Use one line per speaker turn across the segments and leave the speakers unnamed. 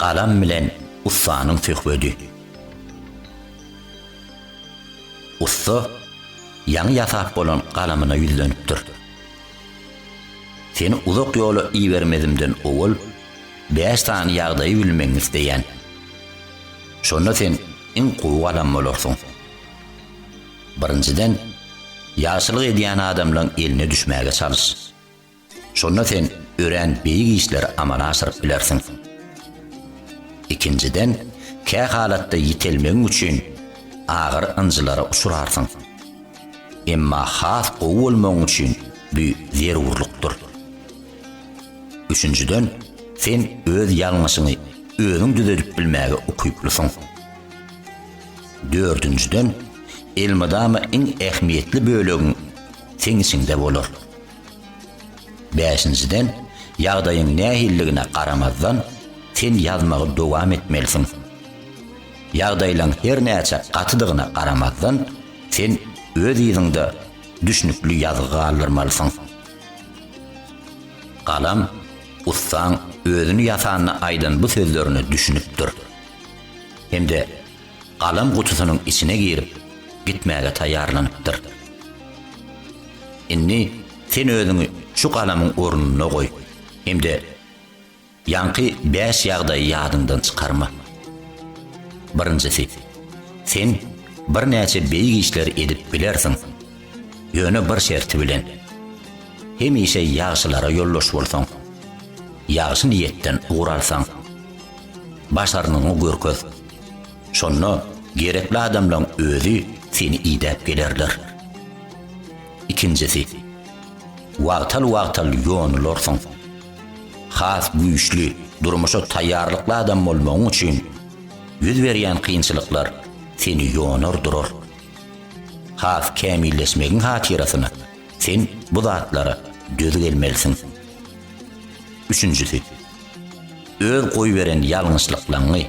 Galam bilen ussanyň söhbedi. Ussa ýaňy ýasap bolan galamyna ýüzlenipdir. Seni uzak ýola ibermezimden owal bäş sany ýagdaýy bilmegiňi isleýän. Şonda sen iň gowy galam bolarsyň. Birinjiden, ýagşylyk edýän adamlaň eline düşmäge çalyş. Şonda sen örän beýik işleri amala aşyryp bilersiň. Ikinjiden, kä halatda ýitelmegiň üçin agyr ynjylara uçrarsyň. Emma has gowy bolmagyň üçin bu zerurlykdyr. Üçünjiden, sen öz ýalňyşyňy özüň düzedip bilmäge ukyplysyň. Dördünjiden, elmydama iň ähmiýetli bölegiň seň içiňde bolar. Bäşinjiden, ýagdaýyň nähililigine garamazdan, sen ýazmagy dowam etmelisiň. Ýagdaýlaň her näçe gatydygyna garamazdan, sen öz yzyňda düşnükli ýazgy galdyrmalysyň. Galam ussaň özüni ýasanda aýdan bu sözlerine düşünipdir. Hem-de galam gutusynyň içine girip, gitmäge taýýarlanypdyr. Indi sen özüňi şu galamyň ornunda goý hem-de ýaňky bäş ýagdaýy ýadyňdan çykarma. Birinjisi, sen birnäçe beýik işleri edip bilersiň, ýöne bir şerti bilen, hemişe ýagşylara ýoldaş bolsaň, ýagşy niýetden ugur alsaň. Başarnygyňy görkez. Şonda gerekli adamlaň özi seni idäp gelerler. Ikinjisi, wagtal-wagtal ýonularsyň. Has güýçli, durmuşa taýýarlykly adam bolmagyň üçin ýüz berýän kynçylyklar seni ýonar durar. Has kämilleşmegiň hatyrasyna sen bu zatlara döz gelmelisiň. Üçünjisi, öz goýberen ýalňyşlyklaňňy,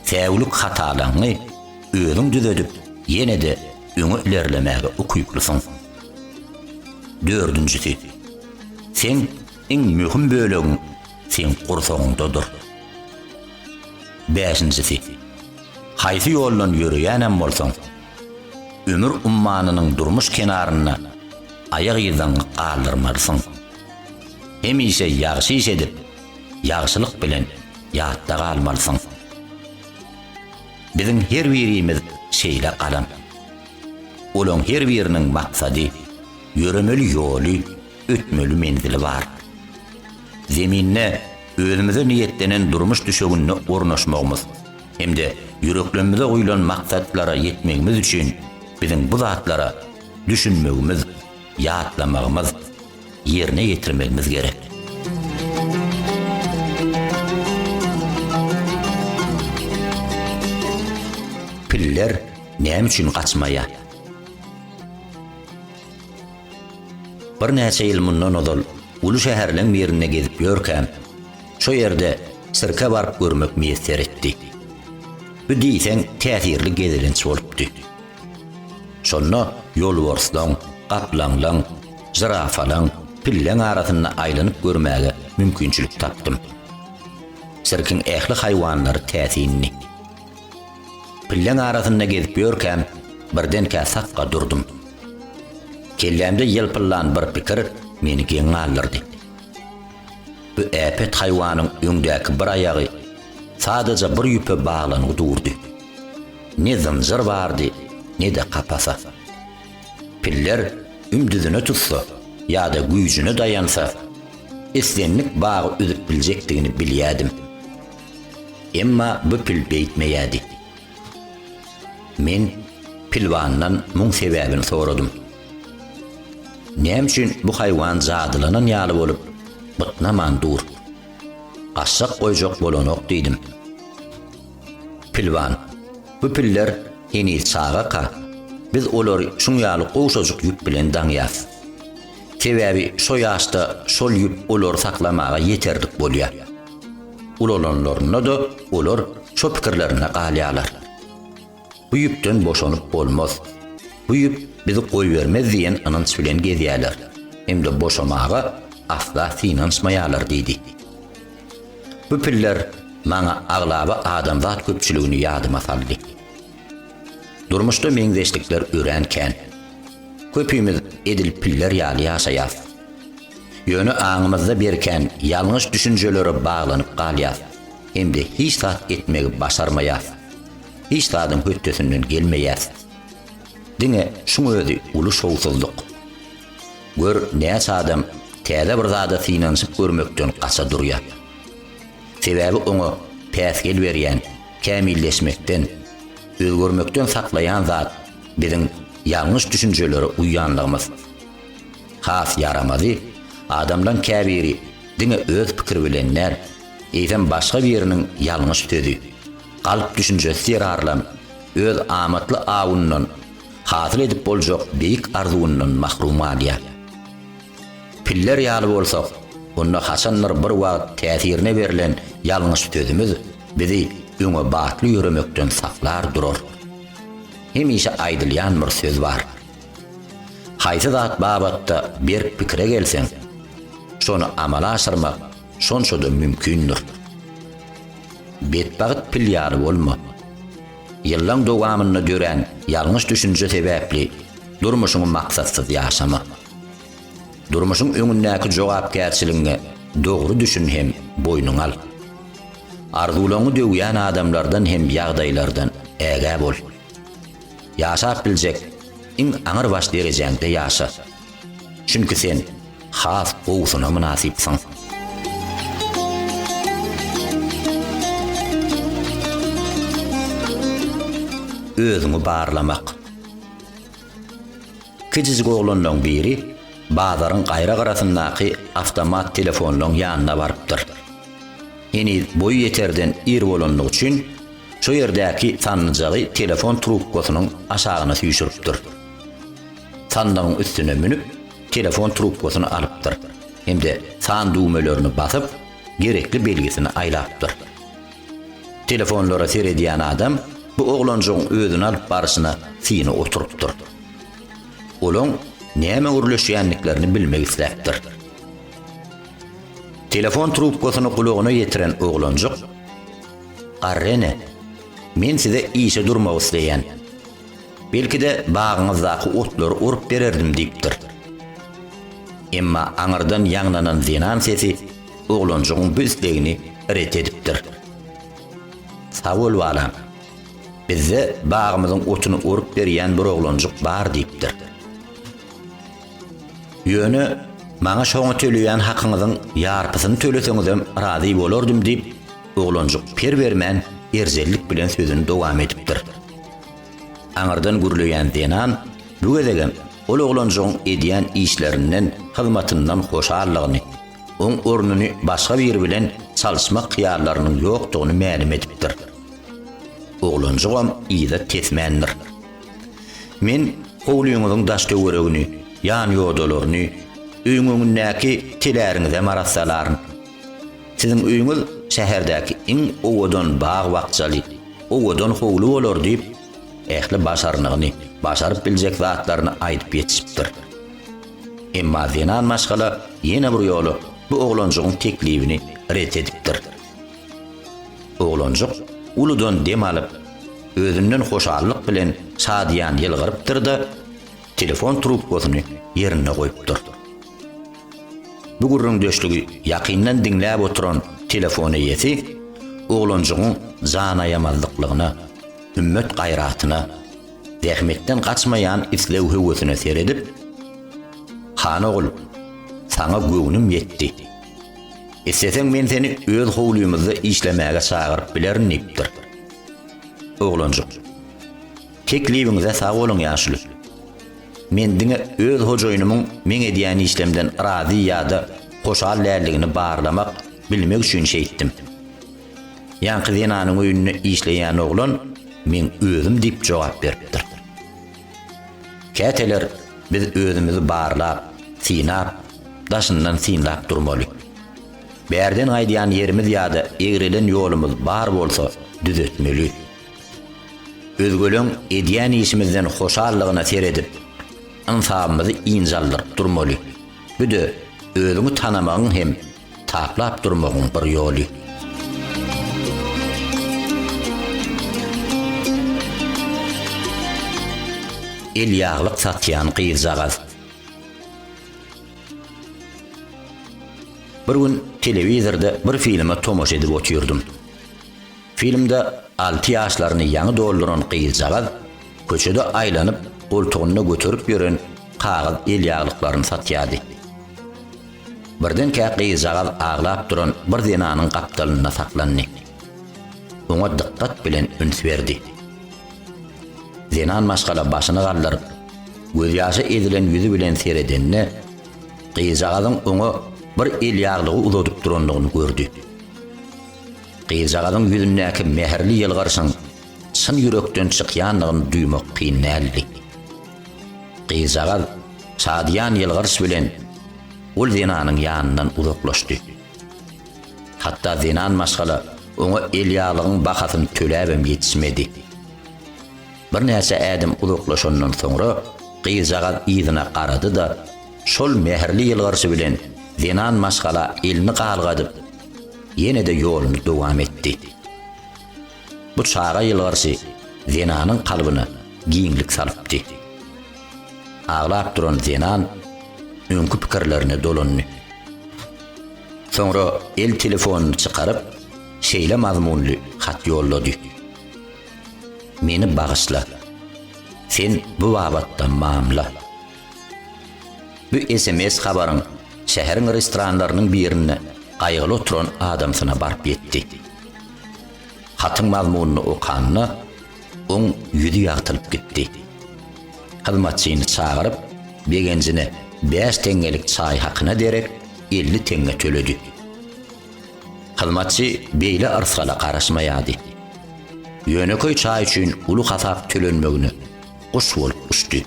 säwlik hatalaňňy özüň düzedip, ýene-de öňe ilerlemäge ukyplysyň. Dördünjisi, seň iň möhüm bölegiň seň gursagyňdadyr. Bäşinjisi, haýsy ýoldan ýöreýänem bolsaň, ömür ummanynyň durmuş kenarynda aýak yzyňy galdyrmalysyň. Hemişe ýagşy iş edip, ýagşylyk bilen ýatda galmalysyň. Biziň her birimiz şeýle galam. Olaň her biriniň maksady, ýöremeli ýoly, ötmeli menzili bar. Zeminde özümize niýetlenen durmuş düşeginde ornaşmagymyz hem-de ýüreklerimize guýlan maksatlara ýetmegimiz üçin biziň bu zatlara düşünmegimiz, ýatlamagymyz, ýerine ýetirmegimiz gerek. Piller näme üçin gaçmaýar? Birnäçe ýyl mundan ozal uly şäherleň birinde gezip ýörkäm, şo ýerde sirke baryp görmek miýesser etdi. Bu diýseň täsirli gezelenç bolupdy. Şonda ýolbarslaň, gaplaňlaň, žirafalaň, pilleň arasynda aýlanyp görmäge mümkinçilik tapdym. Sirkiň ähli haýwanlary täsindi. Pilleň arasynda gezip ýörkäm, birdenkä sakga durdum. Kellämde ýylpyldan bir pikir meni geň galdyrdy. Bu äpet haýwanyň öňdäki bir aýagy sadaja bir ýüpe baglangy durdy. Ne zynjyr bardy, ne-de kapasa. Piller ümdüzine tutsa ýa-da güýjüne daýansa, islendik bagy üzüp biljekdigini bilýädim. Emma bu pil beýtmeýädi. Men pilwandan muň sebäbini soradym. Näme üçin bu haýwan jadylanan ýaly bolup, bytnaman dur? Gaçjak goýjak bolanok diýdim. Pilwan, Bu piller heniz çagaka, biz olary şuň ýaly gowşajyk ýüp bilen daňýas. Sebäbi şo ýaşda şol ýüp olary saklamaga ýeterlik bolýar. Ulalanlarynda-da olar şo pikirlerinde galýarlar. Bu ýüpden boşanyp bolmaz. Bu ýüp bizi goýbermez diýen ynanç bilen gezýärler hem-de boşamaga asla synanyşmaýarlar diýdi. Bu piller. maňa aglaba adamzat köpçüligini ýadyma saldy. Durmuşda meňzeşlikler örän kän. Köpimiz edil piller ýaly ýaşaýas. Ýöne aňymyzda berkän ýalňyş düşünjelere baglanyp galýas hem-de hiç zat etmegi başarmaýas. Hiç zadyň hötdesinden gelmeýäs. Diňe şuň özi uly şowsuzlyk. Gör, näçe adam täze bir zada synanyşyp görmekden gaça durýar. Sebäbi oňa päsgel berýän, kämilleşmekden, özgermekden saklaýan zat biziň ýalňyş düşünjelere uýýanlygymyz. Has ýaramazy, adamlaň käbiri diňe öz pikiri bilen däl, eýsem başga biriniň ýalňyş sözi, galp düşünjesi zerarlam öz amatly awundan, hasyl edip boljak beýik arzuwyndan mahrum galýar. Piller ýaly bolsak, onda haçandyr bir wagt täsirine berlen ýalňyş sözümiz bizi öňe batly ýöremekden saklar durar. Hemişe aýdylýan bir söz bar. Haýsy zat babatda berk pikire gelseň, şony amala aşyrmak şonça-da mümkindir. Betbagt pil ýaly bolma. Ýyllaň dowamynda dörän ýalňyş düşünje sebäpli durmuşyňy maksatsyz ýaşama. Durmuşyň öňündäki jogapkärçiligiňe dogry düşün hem boýnuňa al. Arzuwlaryňy döwýän adamlardan hem ýagdaýlardan ägä bol. Ýaşap biljek iň aňrybaş derejäňde ýaşa. Çünki sen has gowusyna mynasypsyň. Özüňi barlamak. Kiçijik oglanlaň biri bazaryň gaýra gyrasyndaky awtomat telefonlaň ýanyna barypdyr. Heniz boýy ýeterden ir bolanlygy üçin, şo ýerdäki sandyjagy telefon trubkasynyň aşagyna süýşüripdir. Sandygyň üstüne münüp, telefon trubkasyny alypdyr hem-de san düwmelerini basyp, gerekli belgisini aýlapdyr. Telefonlara seredýän adam bu oglanjygyň özüni alyp barşyna syny oturypdyr. Olaň näme gürleşýändiklerini bilmek isläpdir. Telefon trubkasyny gulagyna ýetiren oglanjyk, Garry ene, men size işe durmak isleýän. Belki-de bagyňyzdaky otlary orup bererdim diýipdir. Emma aňyrdan ýaňlanan zenan sesi oglanjygyň bu islegini ret edipdir. Sag bol balam. Bizde bagymyzyň otuny orup berýän bir oglanjyk bar diýipdir. Ýöne maňa şoňa töleýän hakyňyzyň ýarpysyny töleseňizem razy bolardym diýip, oglanjyk per bermän erjellik bilen sözüni dowam edipdir. Aňyrdan gürleýän zenan bu gezegem ol oglanjygyň edýän işlerinden, hyzmatyndan hoşallygyny, oň ornuny başga biri bilen çalyşmak hyýallarynyň ýokdugyny mälim edipdir. Oglanjygam yza tesmändir. Men howlyňyzyň daş-töweregini, ýan-ýodalaryny, öýüň öňündäki teläriňizem arassalaryn. Siziň öýüňiz şäherdäki iň owadan bag-bakjaly, owadan howly bolar diýip, ähli başarnygyny, başaryp biljek zatlaryny aýdyp ýetişipdir. Emma zenan maşgala ýene bir ýola bu oglanjygyň teklibini ret edipdir. Oglanjyk uludan dem alyp, özünden hoşallyk bilen şadyýan ýylgyrypdyr-da, telefon trubkasyny ýerinde goýupdyr. Bu gürrüňdeşligi ýakyndan diňläp oturan telefon eýesi oglanjygyň janaýamazlyklygyna, hümmet-gaýratyna, zähmetden gaçmaýan isleg-höwesine seredip, Han ogul, saňa göwnüm ýetdi. Isleseň men seni öz howlymyzda işlemäge çagyryp bilerin diýipdir. Oglanjyk, Teklibiňize sag boluň ýaşuly. Men diňe öz hojaýynymyň meň edýän işlemden razy ýa-da hoşal däldigini barlamak, bilmek üçin şeýtdim. Ýaňky zenanyň öýünde işleýän oglan meň özüm diýip jogap beripdir. Käteler biz özümizi barlap, synap, daşyndan synlap durmaly. Bärden gaýdýan ýerimiz ýa-da egrelen ýolumyz bar bolsa düzetmeli. Özgeleň edýän işimizden hoşallygyna seredip, ynsabymyzy ynjaldyryp durmaly. Bu-de özüňi tanamagyň hem taplap durmagyň bir ýoly. Elýaglyk satýan gyzjagaz. Bir gün telewizorda bir filme tomaşa edip otyrdym. Filmde alty ýaşlaryny ýaňy dolduran gyzjagaz köçede aýlanyp goltugynda göterip ýören kagyz elýaglyklaryny satýardy. Birdenkä gyzjagaz aglap duran bir zenanyň gapdalynda saklandy. Oňa dykgat bilen üns berdi. Zenan maşgala başyny galdyryp, gözýaşa ezilen ýüzi bilen seredende, gyzjagazyň oňa bir elýaglygy uzadyp durandygyny gördi. Gyzjagazyň ýüzündäki mähirli ýylgyryşyň çyn ýürekden çykýandygyny duýmak kyn däldi. Gyzjagaz şadyýan ýylgyryş bilen ol zenanyň ýanyndan uzaklaşdy. Hatda zenan maşgala oňa elýaglygyň bahasyny töläbem ýetişmedi. Birnäçe ädim uzaklaşandan soňra gyzjagaz yzyna garady-da, şol mähirli ýylgyryşy bilen zenan maşgala elini galgadyp, ýene-de ýoluny dowam etdi. Bu çaga ýylgyryşy zenanyň kalbyna giňlik salypdy. Aglap duran zenan öňki pikirlerine dolandy. Soňra el telefonyny çykaryp, şeýle mazmunly hat ýollady. Meni bagyşla. Sen bu babatda mamla. Bu sms habaryň şäheriň restoranlarynyň birinde gaýgyly oturan adamsyna baryp ýetdi. Hatyň mazmunyny okanda, oň ýüzi ýagtylyp gitdi. Hyzmatçyny çagyryp, begenjine bäş teňňelik çaý hakyna derek 50 teňňe töledi. Hyzmatçy beýle yrsgala garaşmaýardy. Ýönekeý çaý üçin uly hasap tölenmegine guş bolup uçdy.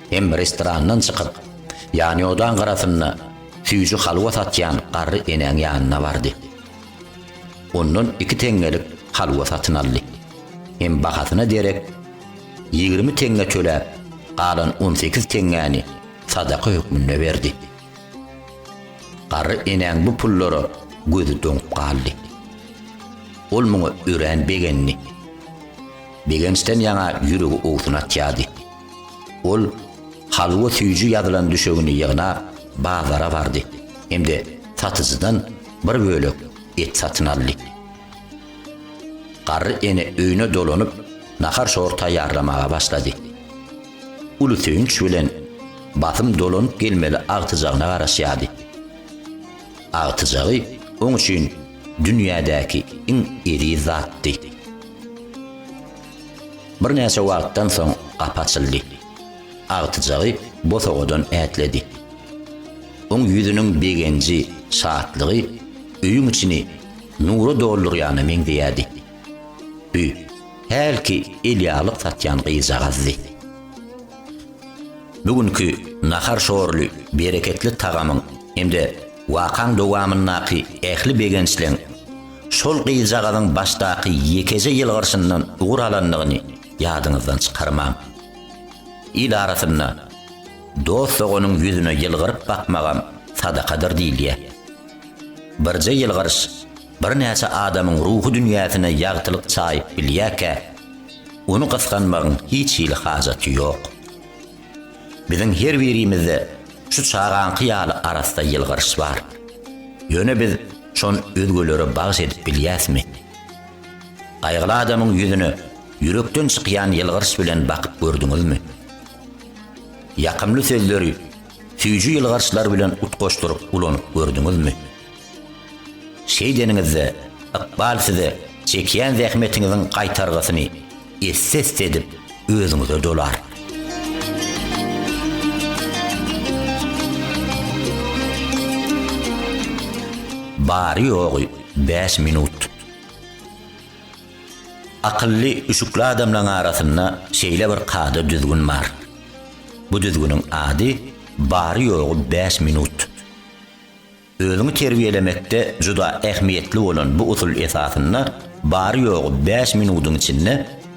Hem restorandan çykyp, ýanýodaň gyrasynda süýji halwa satýan garry enäň ýanyna bardy. Ondan iki teňňelik halwa satyn aldy. Hem bahasyna derek 20 teňňe töläp, galan 18 teňňäni sadaka hökmünde berdi. Garry enäň bu pullara gözi doňup galdy. Ol muňa örän begendi. Begençden ýaňa ýüregi owsun atýardy. Ol halwa süýji ýazylan düşegini ýygnap, bazara bardy hem-de satyjydan bir bölek et satyn aldy. Garry ene öýüne dolanyp, nahar-şor taýýarlamaga başlady. Uly söýünç bilen basym dolanyp gelmeli agtyjagyna garaşýardy. Agtyjagy oň üçin dünýädäki iň eziz zatdy. Birnäçe wagtdan soň gapy açyldy. Agtyjagy bosagadan ätledi. Oň ýüzüniň begenji, şatlygy öýüň içini nura doldurýana meňzeýärdi. Bu hälki elýaglyk satýan gyzjagazdy. Bu günki nahar-şorly bereketli tagamyň hem-de wakaň dowamyndaky ähli begençleň şol gyzjagazyň başdaky ýekeje ýylgyrşyndan ugur alandygyny ýadyňyzdan çykarmaň. Il arasynda dost-doganyň ýüzüne ýylgyryp bakmagam sadakadyr diýilýär. Birje ýylgyryş birnäçe adamyň ruhy dünýäsine ýagtylyk çaýyp bilýärkä, ony gysganmagyň hiç hili hajaty ýok. Biziň her birimizde şu çagaňky ýaly arassa ýylgyryş bar. Ýöne biz şony özgelere bagyş edip bilýäsmi? Gaýgyly adamyň ýüzüne ýürekden çykýan ýylgyryş bilen bakyp gördüňizmi? Ýakymly sözleri süýji ýylgyryşlar bilen utgaşdyryp ulanyp gördüňizmi? Şeýdeniňizde, ykbal size çekýän zähmetiňiziň gaýtargysyny esse-esse edip özüňize dolar. Bary-ýogy bäş minut. Akylly, üşükli adamlaň arasynda şeýle bir kada-düzgün bar. Bu düzgüniň ady bary-ýogy bäş minut. Özüňi terbiýelemekde juda ähmiýetli bolan bu usul esasynda bary-ýogy bäş minudyň içinde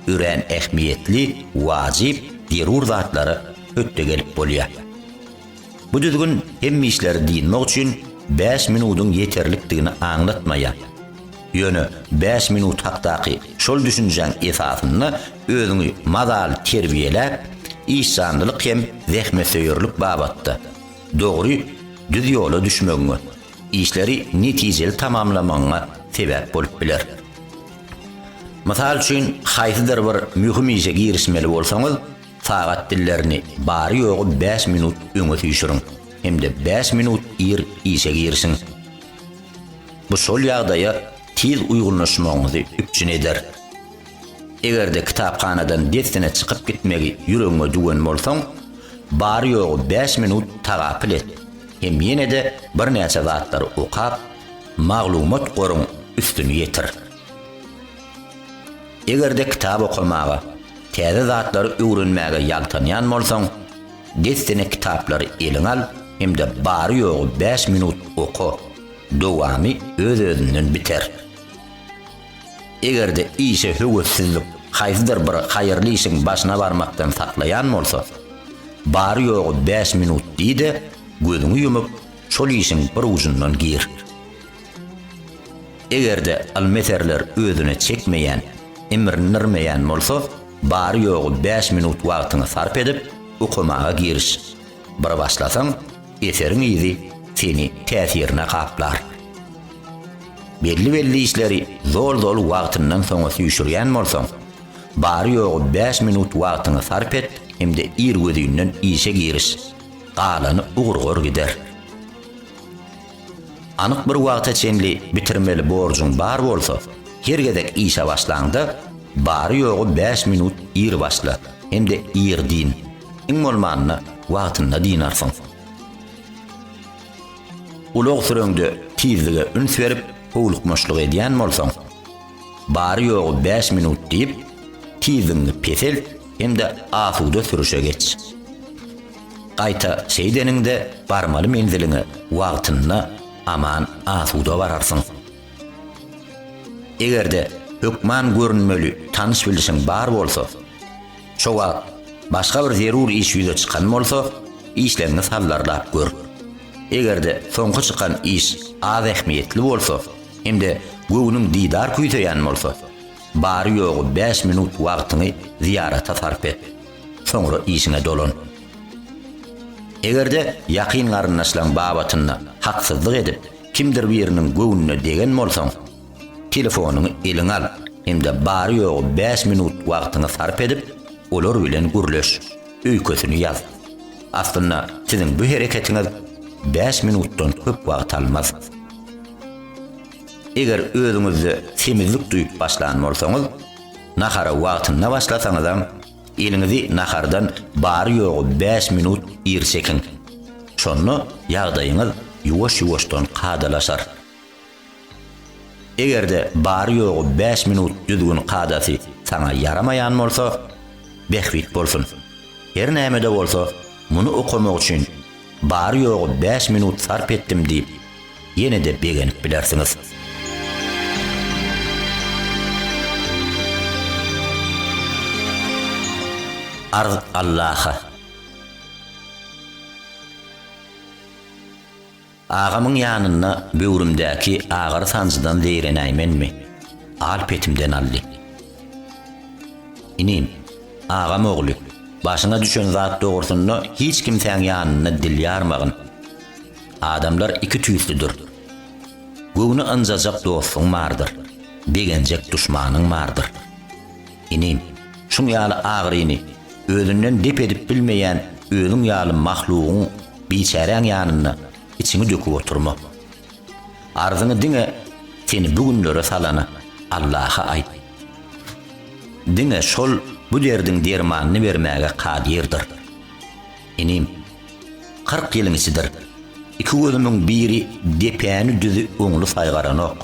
örän ähmiýetli, wajyp, zerur zatlara hötde gelip bolýar. Bu düzgün hemme işleri dynmak üçin bäş minudyň ýeterlikdigini aňlatmaýar. Ýöne bäş minut hakdaky şol düşünjäň esasynda özüňi mazaly terbiýeläp, işjanlylyk hem zähmetsöýerlik babatda dogry, düz ýola düşmegiňe, işleri netijeli tamamlamagyňa sebäp bolup biler. Mysal üçin, haýsydyr bir möhüm işe girişmeli bolsaňyz, sagat dillerini bary-ýogy bäş minut öňe süýşüriň hem-de bäş minut ir işe girişiň. Bu şol ýagdaýa tiz uýgunlaşmagyňyzy üpjün eder. Eger-de kitaphanadan dessine çykyp gitmegi ýüregiňe düwen bolsaň, bary-ýogy bäş minut tagapyl et hem ýene-de birnäçe zatlary okap, maglumat goruň üstüni ýetir. Eger-de kitap okamaga, täze zatlary öwrenmäge ýaltanýan bolsaň, dessine kitaplary eliňe al hem-de bary-ýogy bäş minut oka, dowamy öz-özünden biter. Eger-de işe höwessizlik haýsydyr bir haýyrly işiň başyna barmakdan saklaýan bolsa, bary-ýogy bäş minut diý-de, gözüňi ýumup, şol işiň bir ujundan gir. Eger-de ylmy eserler özüne çekmeýän, imrindirmeýän bolsa, bary-ýogy bäş minut wagtyňy sarp edip, okamaga giriş. Bir başlasaň, eseriň yzy seni täsirine gaplar. Belli-belli işleri zol-zol wagtyndan soňa süýşürýän bolsaň, bary-ýogy bäş minut wagtyňy sarp et hem-de irgözinden işe giriş, galany ugurgar gider. Anyk bir wagta çenli bitirmeli borjuň bar bolsa, her gezek işe başlaňda, bary-ýogy bäş minut ir başla hem-de ir dyn. Iň bolmanda, wagtynda dynarsyň. Ulag süreňde tizlige üns berip, howlukmaçlyk edýän bolsaň, bary-ýogy bäş minut diýip, tizligiňi peselt hem-de asuda sürüşe geç. Gaýta şeýdeniňde barmaly menziliňe wagtynda aman asuda bararsyň. Eger-de hökman görünmeli tanyş-bilişiň bar bolsa, Şo wagt başga bir zerur iş ýüze çykan bolsa, işleriňi sallarlap gör. Eger-de soňky çykan iş az ähmiýetli bolsa hem-de göwnüň didar küýseýän bolsa, bary-ýogy bäş minut wagtyňy zyýarata sarp et. Soňra işiňe dolan. Eger-de ýakyn garyndaşlaň babatynda haksyzlyk edip, kimdir biriniň göwnüne degen bolsaň, Telefonyňy eliňe al hem-de bary-ýogy bäş minut wagtyňy sarp edip, olar bilen gürleş, öýkesini ýaz. Aslynda, siziň bu hereketiňiz bäş minutdan köp wagt almaz. Eger özüňizde semizlik duýup başlan bolsaňyz, nahara wagtynda başlasaňyzam, eliňizi nahardan bary-ýogy bäş minut ir çekiň. Şonda ýagdaýyňyz ýuwaş-ýuwaşdan kadalaşar. Eger-de bary-ýogy bäş minut düzgün-kadasy saňa ýaramaýan bolsa, bähbit bolsun. Her näme-de bolsa, muny okamak üçin bary-ýogy bäş minut sarp etdim diýip, ýene-de begenip bilersiňiz. Arz Allaha. Agamyň ýanynda böwrümdäki agyry-sanjydan zeýrenäýmenmi, al petimden aldy. Inim, agam ogly, başyňa düşen zat dogrusynda hiç kimsäň ýanynda dil ýarmagyn. Adamlar iki tüýslüdir. Göwni ynjajak dostuň bardyr, begenjek duşmanyň bardyr. Inim, şuň ýaly agyryny özünden dep edip bilmeýän özüň ýaly mahlugyň Biçäräň ýanynda içiňi döküp oturma. Arzyňy diňe seni bu günlere salana Allaha aýt. Diňe şol bu derdiň dermanyny bermäge kadyrdyr. Inim, 40 ýylyň içidir. Iki gözümiň biri depäni düzi oňly saýgaranok.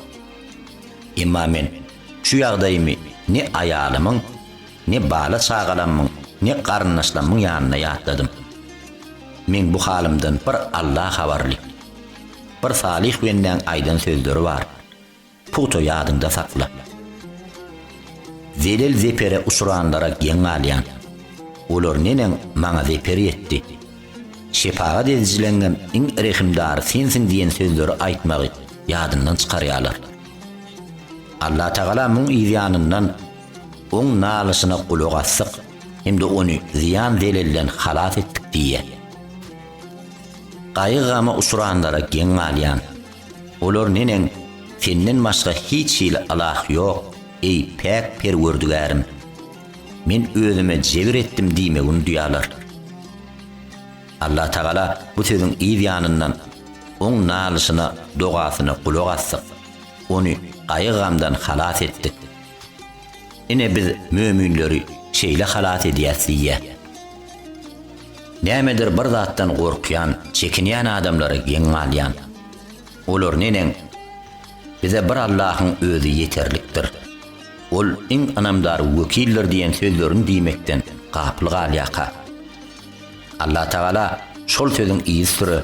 Emma men şu ýagdaýymy ne aýalymyň, ne bala-çagalamyň, ne garyndaşlamyň ýanynda ýatladym. Meň bu halymdan bir Alla habarly. Bir salyh bendäň aýdan sözleri bar. Pugta ýadyňda sakla. Zelel-zepere uçranlara geň galýan. Olar neneň maňa zeper ýetdi? Şepagat edijileňňem iň rehimdary sensiň diýen sözleri aýtmagy ýadyndan çykarýarlar. Allatagala muň yzýanyndan oň nalyşyna gulak asdyk. hem-de ony zyýan-zelelden halas etdik diýýär. Gaýgy-gama uçranlara geň galýan. Olar neneň, Senden başga hiç hili ylah ýok, eý, päk Perwerdigärim! Men özüme jebir etdim diýmegi unudýarlar. Allatagala bu sözüň yz ýanyndan oň nalyşyna, dogasyna gulak asdyk, ony gaýgy-gamdan halas etdik. Ine biz möminleri şeýle halas edýäs diýýär. Nämedir bir zatdan gorkýan, çekinýän adamlara geň galýan. Olar neneň, Bize bir Allahyň özi ýeterlikdir. Ol iň ynamdar wekildir diýen sözlerini diýmekden gapyl galýarka? Allatagala şol sözüň yzysüre,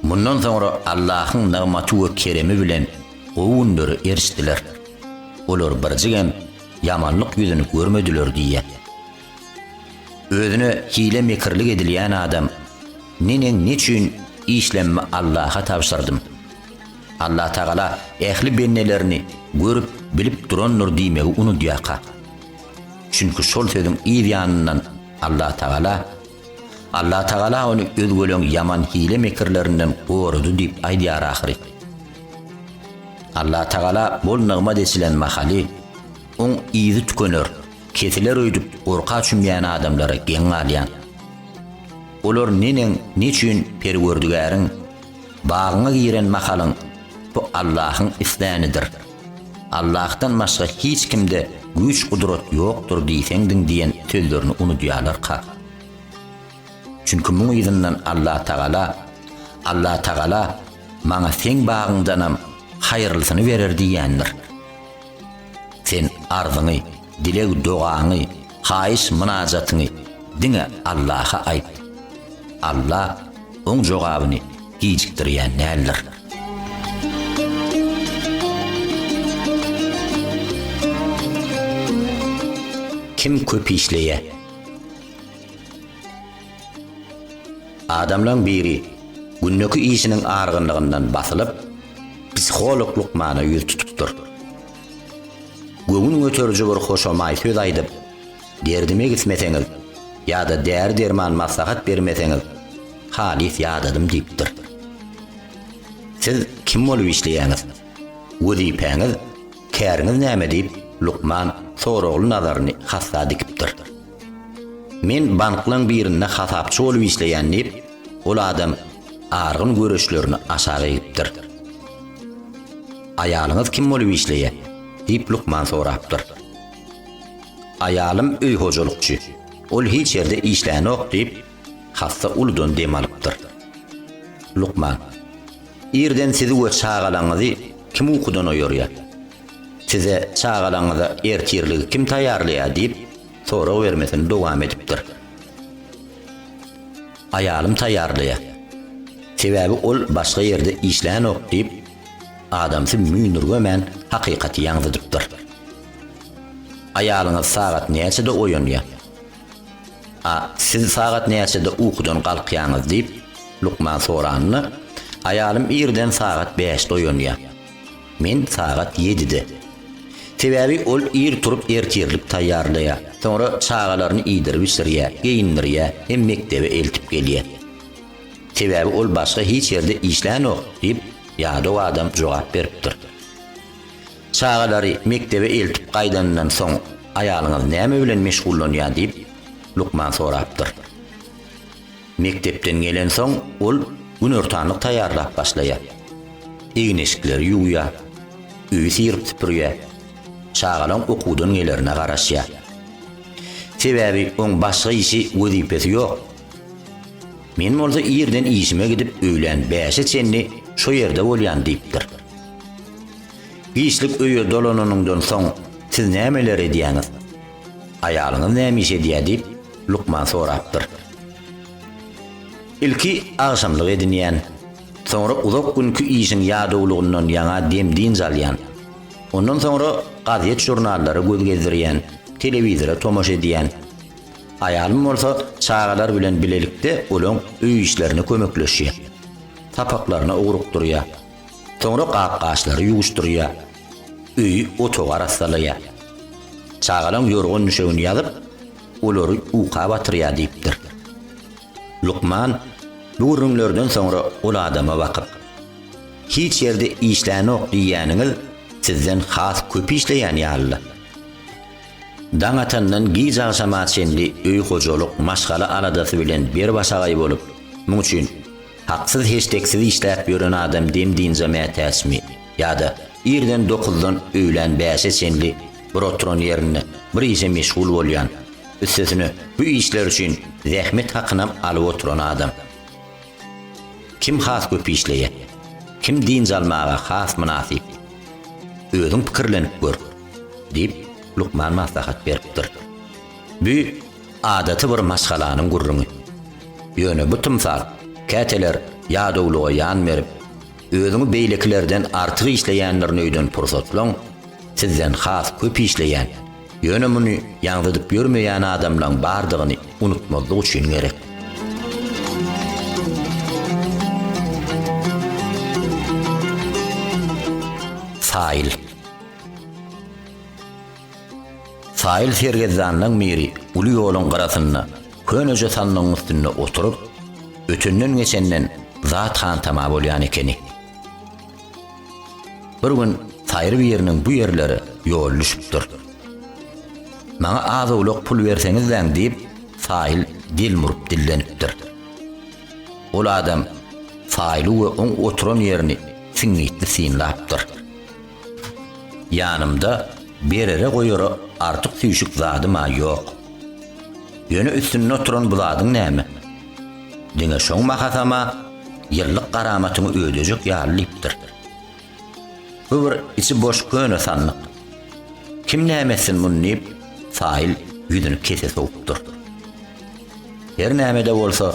Mundan soňra Allahyň nygmaty we keremi bilen gowy günlere erişdiler. Olar birjigem ýamanlyk ýüzüni görmediler diýýär. Özüne hile-mekirlik edilýän adam, Neneň neçün işlemmi Allaha tabşyrdym. Allatagala ähli bendelerini görüp, bilip durandyr diýmegi unudýarka. Çünki şol sözüň yz ýanyndan Allatagala, Allatagala ony özgeleň ýaman hile-mekirlerinden gorady diýip aýdýar ahyry. Allatagala bol nygmat eçilen mahaly, oň yzy tükener, kesiler öýdüp gorka çümýän adamlara geň galýan. Olar neneň, neçün Perwerdigäriň bagyňa giren mahalyň bu Allahyň islänidir. Allahdan başga hiç kimde güýç-gudrat ýokdur diýseňdiň diýen sözlerini unudýarlarka? Çünki muň yzyndan Allatagala, Allatagala maňa seň bagyňdanam haýyrlysyny berer diýýändir. Sen arzyňy, dileg-dogaňy, haýyş-mynajatyňy diňe Allaha aýt. Alla oň jogabyny gijikdirýän däldir. Kim köp işleýär? Adamlaň biri gündeki işiniň argynlygyndan basylyp, psiholog lukmana ýüz tutupdyr. Göwün göteriji bir hoşamaý söz aýdyp, derdime gitmeseňiz ýa-da däri-derman maslahat bermeseňiz, halys ýadadym diýipdir. Siz kim bolup işleýäňiz? Wezipäňiz, käriňiz näme diýip, lukman soragly nazaryny hassa dikipdir. Men banklaň birinde hasapçy bolup işleýän diýip, ol adam argyn göreçlerini aşak egipdir. Aýalyňyz kim bolup işleýär? diýip lukman sorapdyr. Aýalym öý hojalykçy. Ol hiç ýerde işlänok diýip, hassa uludan dem alypdyr. Lukman, Irden sizi we çagalaňyzy kim ukudan oýarýar? Size, çagalaňyza ertirligi kim taýýarlaýar diýip, sorag bermesini dowam edipdir. Aýalym taýýarlaýar. Sebäbi ol başga ýerde işlänok diýip, adamsy müýnürgemän hakykaty ýaňzydypdyr. Aýalyňyz sagat näçede oýanýar? A siz sagat näçede ukudan galkýaňyz diýip, lukman soranda, Aýalym irden sagat bäşde oýanýar. Men sagat ýedide. Sebäbi ol ir turup ertirlik taýýarlaýar, soňra çagalaryny iýdirip-içirýär, geýindirýär hem mekdebe eltip gelýär. Sebäbi ol başga hiç ýerde işlänok, diýip, ýadaw adam jogap beripdir. Çagalary mekdebe eltip gaýdanyndan soň aýalyňyz näme bilen meşgullanýar diýip, lukman sorapdyr. Mekdepden gelensoň, ol günortanlyk taýýarlap başlaýar. Egin-eşikleri ýuwýar, öýi syryp-süpürýär, çagalaň okuwdan gelerine garaşýar. Sebäbi oň başga işi, wezipesi ýok. Men bolsa irden işime gidip öýlän bäşe çenli şo ýerde bolýan diýipdir. Giçlik öýe dolananyňdan soň siz nämeler edýäňiz? Aýalyňyz näme iş edýär diýip, lukman sorapdyr. Ilki agşamlyk edinýän, soňra uzak günki işiň ýadawlygyndan ýaňa dem-dynç alýan. Ondan soňra gazet-žurnallara göz gezdirýän, telewizora tomaşa edýän. Aýalym bolsa çagalar bilen bilelikde olaň öý işlerine kömekleşýär. Sapaklaryna ugrukdyrýar. Soňra gap-gaçlary ýuwuşdyrýar. Öýi, otagy arassalaýar. Çagalaň ýorgan-düşegini ýazyp. olary uka batyrýar diýipdir. Lukman bu gürrüňlerden soňra ol adama bakyp, Hiç ýerde işlänok diýýäniňiz sizden has köp işleýän ýaly-la. Daň atandan giç agşama çenli öý-hojalyk, maşgala aladasy bilen ber-başagaý bolup, muň üçin haksyz-heşdeksiz işläp ýören adam dem-dynja mätäçmi ýa-da irden dokuzdan öýlän bäşe çenli bir oturan ýerinde bir işe meşgul bolýan, üstesine bu işler üçin zähmet hakynam alyp oturan adam? Kim has köp işleýär? Kim dynç almaga has mynasyp? Özüň pikirlenip gör, diýip, lukman maslahat beripdir. Bu adaty bir maşgalanyň gürrüňi. Ýöne bu tymsal käteler ýadawlyga ýan berip, özüňi beýlekilerden artyk işleýändirin öýden pursatlaň, sizden has köp işleýän, Ýöne muny ýaňzydyp ýörmeýän adamlaň bardygyny unutmazlyk üçin gerek. Saýyl. Saýyl sergezdanlaň biri uly ýoluň gyrasynda köneje sandygyň üstünde oturyp, ötenden-geçenden zat hantama bolýan ekeni. Bir gün saýry biriniň bu ýerlere ýoly düşüpdir. Maňa az-owlak pul berseňizläň diýip, saýyl delmuryp dillenipdir. Ol adam saýyly we oň oturan ýerini siňňitli synlapdyr. Ýanymda berere-goýara artyk-süýşük zadym-a ýok. Ýöne üstünde oturan bu zadyň näme? Diňe şoň bahasam-a ýyllyk garamatyňy ödejek ýaly diýipdir. Bu bir içi boş köne sandyk. Kim näme etsin muny diýip, Saýyl ýüzüni kese sowupdyr. Her näme-de bolsa,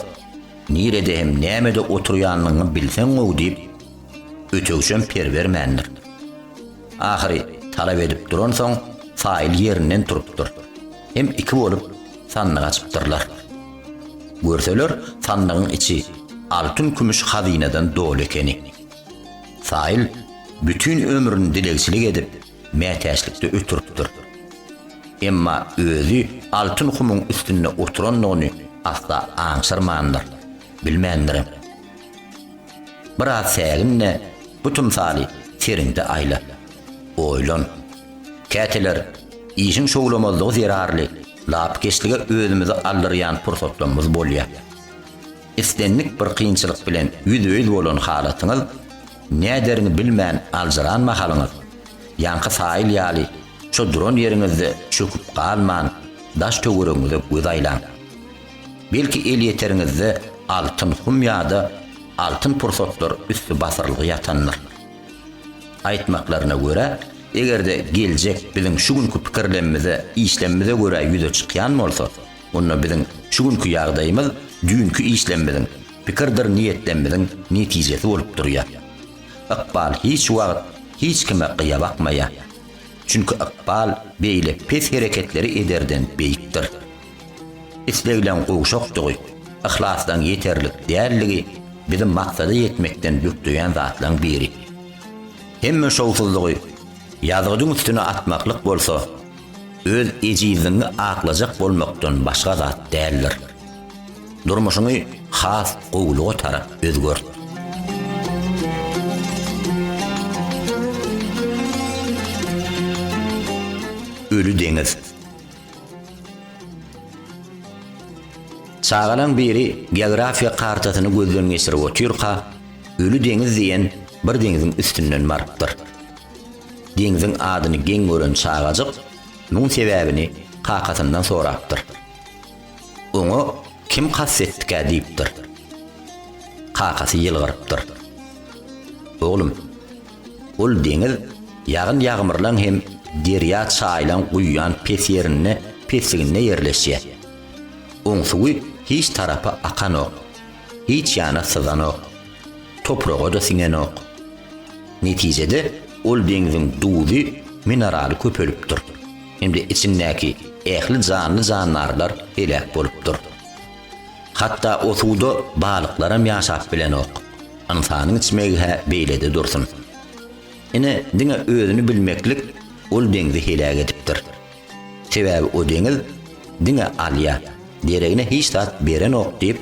nirede hem nämede oturýanyňy bilseň gowy diýip, ötegçem per bermändir. Ahyry talap edip duransoň, Saýyl ýerinden turupdyr. Hem iki bolup sandyk açypdyrlar. Görseler, sandygyň içi altyn-kümüş hazynadan doly ekeni. Saýyl bütin ömrüni dilegçilik edip, mätäçlikde ötüripdir. Emma özi altyn humuň üstünde oturandygyny asla aňşyrmandyr, bilmändirem. Biraz sägin-de, bu tymsaly seriňde aýla. Oýlan. Käteler işiň şowlamazlygy zerarly lapykeçlige özümizi aldyrýan pursatlarymyz bolýar. Islendik bir kynçylyk bilen ýüzbe-ýüz bolan halatyňyz, näderiňi bilmän aljyran mahalyňyz, ýaňky saýyl ýaly şo duran ýeriňizde çöküp galman, daş-töweregiňize göz aýlaň. Belki elýeteriňizde altyn hum ýa-da altyn pursatlar üsti basyrylgy ýatandyr. Aýtmaklaryna görä, eger-de geljek biziň şu günki pikirlemmize, işlemmize görä ýüze çykýan bolsa, onda biziň şu günki ýagdaýymyz düýnki işlemmiziň, pikirdir niýetlemmiziň netijesi bolup durýar. Ykbal hiç wagt hiç kime gyýa bakmaýar. Çünki ykbal beýle pes hereketleri ederden beýikdir. Islegleň gowşakdygy, yhlaslaň ýeterlik dälligi bizi maksada ýetmekden bökdeýän zatlaň biri. Hemme şowsuzlygy ýazgydyň üstüne atmaklyk bolsa, öz ejizligiňi aklajak bolmakdan başga zat däldir. Durmuşyňy has gowulyga tarap özgert. Öli deňiz. Çagalaň biri geografiýa kartasyny gözden geçirip otyrka, Öli deňiz diýen bir deňziň üstünden barypdyr. Deňziň adyny geň gören çagajyk muň sebäbini kakasyndan sorapdyr. Oňa kim kast etdikä diýipdir. Kakasy ýylgyrypdyr. Oglum, ol deňiz ýagyn-ýagmyrlaň hem derýa-çaýlaň guýýan pes ýerinde pesliginde ýerleşýär. Oň suwy hiç tarapa akanok, hiç ýana syzanok, topraga-da siňenok. Netijede ol deňziň duzy, mineraly köpelipdir hem-de içindäki ähli janly-jandarlar heläk bolupdyr. Hatda o suwda balyklaram ýaşap bilenok. Ynsanyň içmegi-hä beýlede dursun. Ine, diňe özüni bilmeklik ol deňzi heläk edipdir. Sebäbi o deňiz. diňe alýa, deregine hiç zat berenok diýip,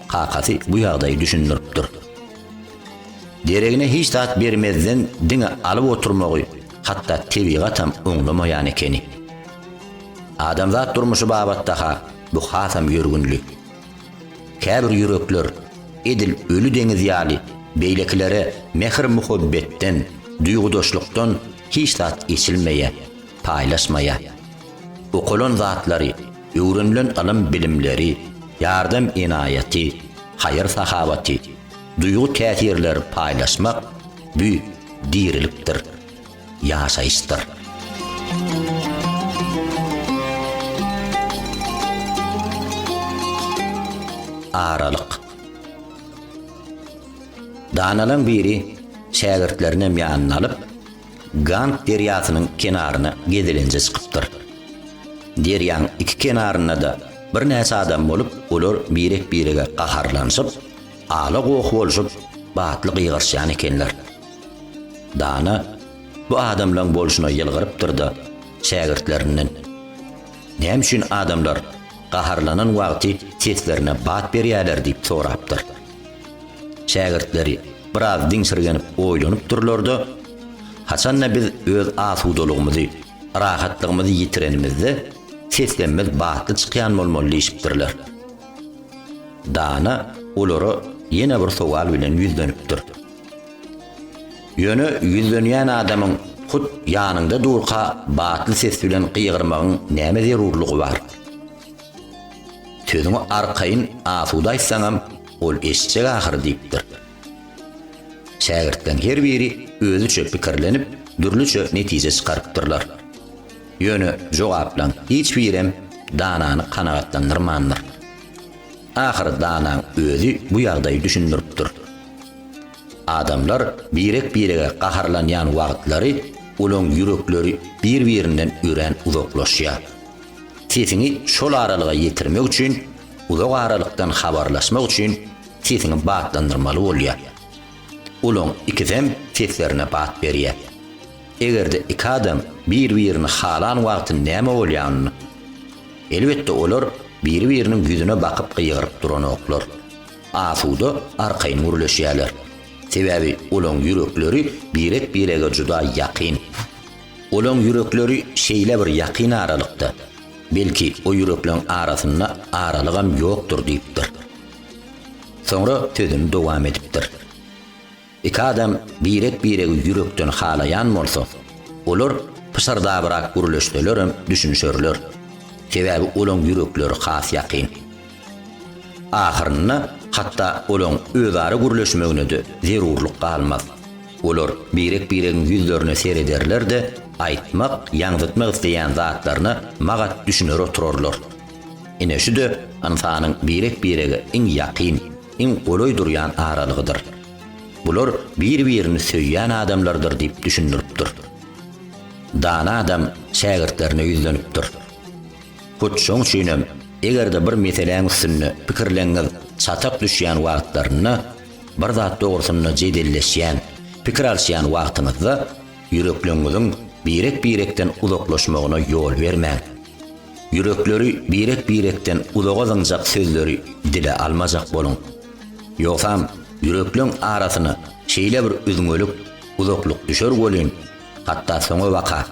kakasy bu ýagdaýy düşündiripdir. Deregine hiç zat bermezden diňe alyp oturmagy hatda tebigatam oňlamaýan ekeni. Adamzat durmuşy babatda-ha bu hasam ýörgünli. Käbir ýürekler edil öli deňiz ýaly beýlekilere mähir-muhabbetden, duýgudaşlykdan hiç zat eçilmeýär, paýlaşmaýar. Okalan zatlary, öwrenilen ylym-bilimleri, ýardam-enaýaty, haýyr-sahawaty, duýgy-täsirleri paýlaşmak bü dirilikdir, ýaşaýyşdyr. Aralyk. Danalaň biri şägirtlerinem ýanyna alyp, Gang derýasynyň kenaryna gezelenje çykypdyr. Derýaň iki kenarynda-da birnäçe adam bolup, olar birek-birege gaharlanyşyp, ala-goh bolşup, batly gygyryşýan ekenler. Dana bu adamlaň bolşuna ýylgyrypdyr-da, şägirtlerinden, Näme üçin adamlar gaharlanan wagty seslerine bat berýärler diýip sorapdyr. Şägirtleri biraz diňşirgenip oýlanypdyrlar-da, Haçan-da biz öz asudalygymyzy, rahatlygymyzy ýitirenimizde, seslenmez batly çykýan bolmaly diýşipdirler. Dana olara ýene bir sowal bilen ýüzlenipdir. Ýöne ýüzlenýän adamyň hut ýanyňda durka batly ses bilen gygyrmagyň näme zerurlygy bar? Sözüňi arkaýyn, asuda aýtsaňam, ol eşitjek ahyry diýipdir. Şägirtleň her biri özüçe pikirlenip, dürlüçe netije çykarypdyrlar. Ýöne jogaplaň hiç birem danany kanagatlandyrmandyr. Ahyry danaň özi bu ýagdaýy düşündiripdir. Adamlar birek-birege gaharlanýan wagtlary olaň ýürekleri bir-birinden örän uzaklaşýar. Sesiňi şol aralyga ýetirmek üçin, uzak aralykdan habarlaşmak üçin sesiňi batlandyrmaly bolýar. Olaň ikisem seslerine bat berýär. Eger-de iki adam bir-birini halan wagty näme bolýar onda? Elbetde olar biri-biriniň ýüzüne bakyp gygyryp duranoklar. Asuda, arkaýyn gürleşýärler. Sebäbi olaň ýürekleri birek-birege juda ýakyn. Olaň ýürekleri şeýle bir ýakyn aralykda, belki o ýürekleň arasynda aralygam ýokdur diýipdir. Soňra sözüni dowam edipdir. Iki adam birek-biregi ýürekden halaýan bolsa, olar pyşyrdabrak gürleşselerem düşünişerler. Sebäbi olaň ýürekleri has ýakyn. Ahyrynda hatda olaň özara gürleşmegine-de zerurlyk galmaz. Olar birek-biregiň ýüzlerine serederler-de, aýtmak, ýaňzytmak isleýän zatlaryna magat düşüner oturarlar. Ine şu-da ynsanyň birek-birege iň ýakyn, iň golaý durýan aralygydyr. Bular bir-birini söýýän adamlardyr diýip düşündiripdir. Dana adam şägirtlerine ýüzlenipdir. Hut şoň üçinem, eger-de bir meseläň üstünde pikirleňiňiz çatak düşýän wagtlarynda, bir zat dogrusynda jedelleşýän, pikir alşýan wagtyňyzda ýürekleňiziň birek-birekden uzaklaşmagyna ýol bermäň. Ýürekleri birek-birekden uzaga zyňjak sözleri dile almajak boluň. Ýogsam, ýürekleň arasyna şeýle bir üzňelik, uzaklyk düşer welin, hatda soňabaka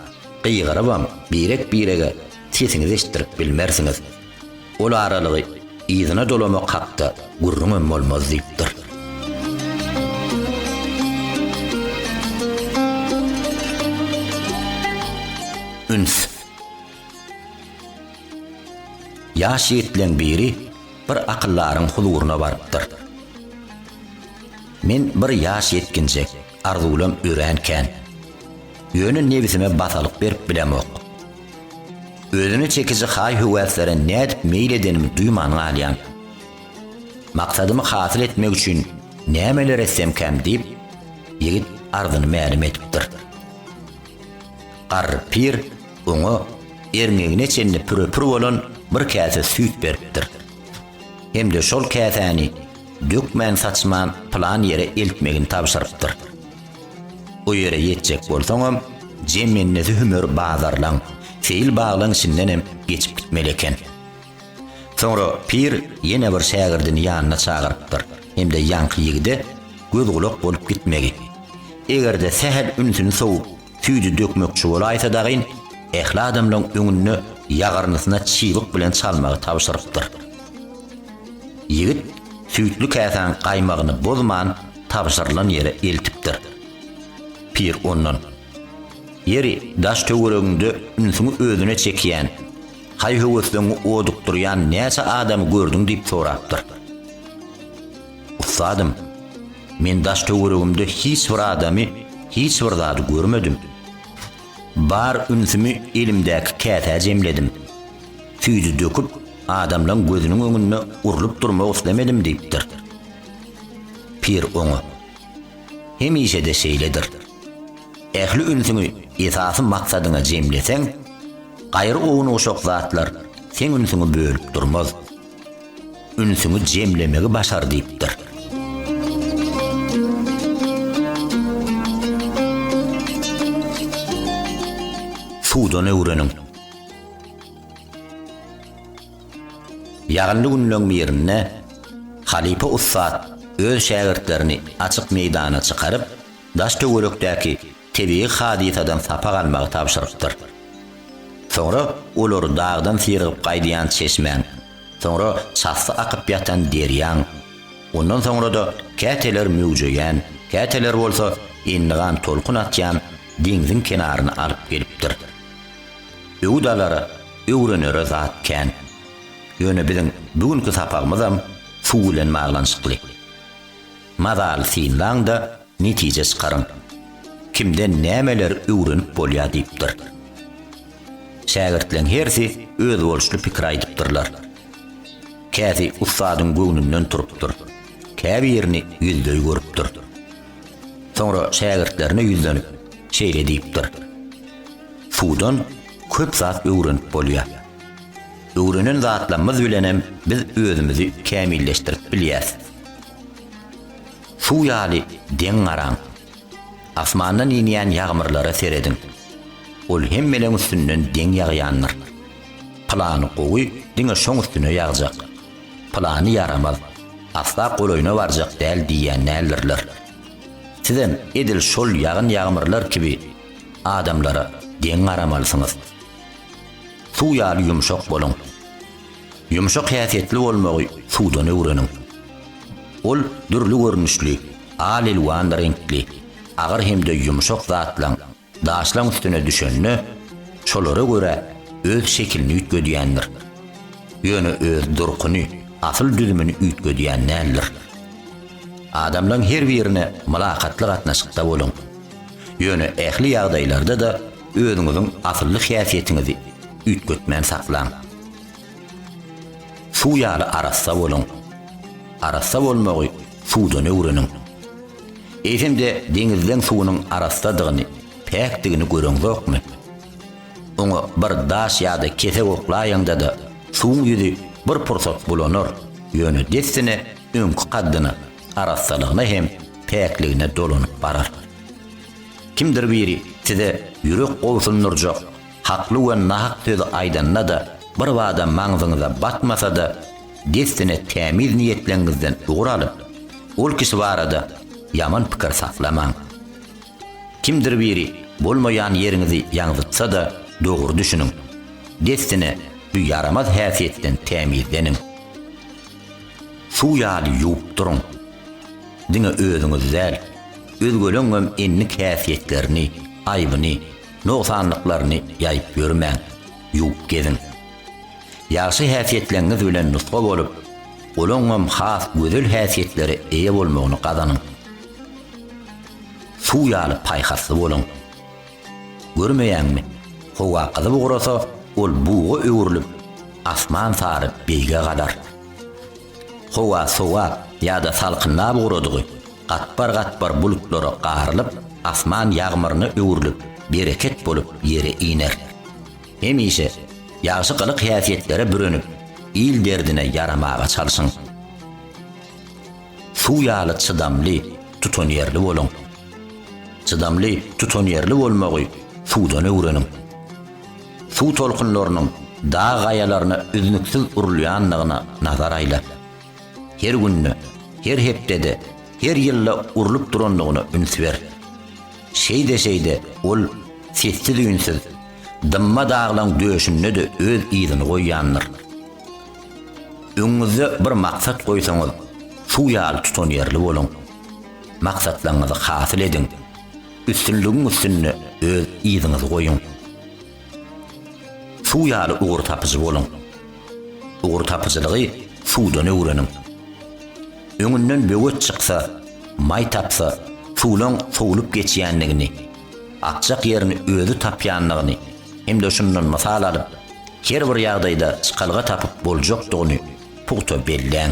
gygyrybam birek-birege sesiňizi eşitdirip bilmersiňiz. Ol aralygy yzyna dolamak hakda gürrüňem bolmaz diýipdir. Üns! Ýaş ýigitleň biri bir akyldaryň huzuryna barypdyr. Men bir ýaş ýetginjek, arzuwlam örän kän. Ýöne nebsime basalyk berip bilemok. Özüne çekiji haý-höwäslere nädip meýil edenimi duýman galýan. Maksadymy hasyl etmek üçin nämeler etsemkäm diýip, ýigit arzyny mälim edipdir. Garry pir oňa erňegine çenli pürepür bolan bir käse süýt beripdir. Hem-de şol käsäni dökmän-saçman pylan ýere eltmegini tabşyrypdyr. O ýere ýetjek bolsaňam, jemendesi hümer bazarlaň, seýil baglaň içindenem geçip gitmeli eken. Soňra pir ýene bir şägirdini ýanyna çagyrypdyr hem-de ýaňky ýigide göz-gulak bolup gitmegi, eger-de sähel ünsüni sowup, süýdi dökmekçi bolaýsa dagyn, ähli adamlaň öňünde ýagyrnysyna çybyk bilen çalmagy tabşyrypdyr. Ýigit süýtli käsäň gaýmagyny bozman tabşyrylan ýere eltipdir. Pir ondan, Ýeri, daş-töweregiňde ünsüňi özüne çekýän, haý-höwesleňňi odukdyrýan näçe adamy gördüň diýip sorapdyr. Ussadym, men daş-töweregimde hiç bir adamy, hiç bir zady görmedim. Bar ünsümi elimdäki käsä jemledim. Süýdi döküp, adamlaň gözüniň öňünde urlup durmak islemedim diýipdir. Pir oňa, Hemişe-de şeýledir. Ähli ünsüňi esasy maksadyňa jemleseň, gaýry ownuk-uşak zatlar seň ünsüňi bölüp durmaz. Ünsüňi jemlemegi başar diýipdir. Suwdan öwreniň. Ýagynly günleň birinde halypa ussat öz şägirtlerini açyk meýdana çykaryp, daş-töwerekdäki tebigy hadysadan sapak almagy tabşyrypdyr. Soňra olary dagdan syrygyp gaýdýan çeşmäň, soňra çasly akyp ýatan derýaň, ondan soňra-da käteler möwjeýän, käteler bolsa endigan tolkun atýan deňziň kenaryna alyp gelipdir. Öwüt alara, öwrenere zat kän. Ýöne biziň bu günki sapagymyzam suw bilen baglanyşykly. Mazaly synlaň-da, netije çykaryň. Kimden nämeleri öwrenip bolýar diýipdir. Şägirtleň hersi özboluşly pikir aýdypdyrlar. Käsi ussadyň göwnünden turupdyr, käbirini ýüzleý görüpdir. Soňra şägirtlerine ýüzlenip, şeýle diýipdir, Suwdan köp zat öwrenip bolýar. Öwrenen zatlarymyz bilenem biz özümizi kämilleşdirip bilýäs. Suw ýaly deň garaň. Asmandan inýän ýagmyrlara serediň. Ol hemmeleň üstünden deň ýagýandyr. Pylany gowy diňe şoň üstüne ýagjak. Pylany ýaramaz, asla golaýyna barjak däl diýýän däldirler. Sizem edil şol ýagyn ýagmyrlar kibi adamlara deň garamalysyňyz. Suw ýaly ýumşak boluň. Ýumşak häsiýetli bolmagy suwdan öwreniň. Ol dürli görnüşli, al-elwan reňkli, agyr hem-de ýumşak zatlaň, daşlaň üstüne düşende, şolara görä öz şekilini üýtgedýändir. Ýöne öz durkuny, asyl düzümini üýtgedýän däldir. Adamlaň her birine mylakatly gatnaşykda boluň. Ýöne ähli ýagdaýlarda-da özüňiziň asylly häsiýetiňizi üýtgetmän saklaň. Suw ýaly arassa boluň. Arassa bolmagy suwdan öwreniň. Eýsem-de deňizleň suwunyň arassadygyny, päkdigini göreňzokmy? Oňa bir daş ýa-da kesek oklaýaňda-da suwuň ýüzi bir pursat bulanar, ýöne dessine öňki kaddyna, arassalygyna hem päkligine dolanyp barar. Kimdir biri size ýürek gobsundyrjak hakly we nahak sözi aýdanda-da birbada maňzyňyza batmasa-da, dessine tämiz niýetleňňizden ugur alyp, ol kişi barada ýaman pikir saklamaň. Kimdir biri bolmaýan ýeriňizi ýaňzytsa-da dogry düşüniň. Dessine bu ýaramaz häsiýetden tämizleniň. Suw ýaly ýuwup duruň. Diňe özüňiz däl, özgeleňňem endik-häsiýetlerini, aýbyny, nogsanlyklaryny ýaýyp ýörmäň, ýuwup geziň. Ýagşy häsiýetleňňiz bilen nusga bolup, olaňňam has gözel häsiýetlere eýe bolmagyny gazanyň. Suw ýaly paýhasly boluň. Görmeýäňmi, howa gyzyp ugrasa, ol buga öwrülip, asman sary beýge galar. Howa sowap ýa-da salkynlap ugradygy, gatbar-gatbar bulutlara garylyp, asman ýagmyryna öwrülip, bereket bolup ýere iner. Hemişe ýagşy gylyk-häsiýetlere bürenip, il derdine ýaramaga çalşyň. Suw ýaly çydamly, tutanýerli boluň. Çydamly, tutanýerli bolmagy suwdan öwreniň. Suw tolkunlarynyň. dag gaýalaryna üznüksiz urulýandygyna nazar aýla. Her günde, her hepdede, her ýylda urlup durandygyna üns ber. Şeýde-şeýde ol sessiz-üýnsüz, dymma daglaň döşünde-de öz yzyny goýýandyr. Öňüňizde bir maksat goýsaňyz, suw ýaly tutanýerli boluň. Maksatlaryňyzy hasyl ediň. Üstünligiň üstünde öz yzyňyzy goýuň. Suw ýaly ugur tapyjy boluň. Ugur tapyjylygy suwdan öwreniň. Öňünden böwet çyksa, maý tapsa, suwlaň sowlup geçýändigini, akjak ýerini özi tapýandygyny hem-de şundan mysal alyp, her bir ýagdaýda çykalga tapyp boljakdygyny pugta belläň.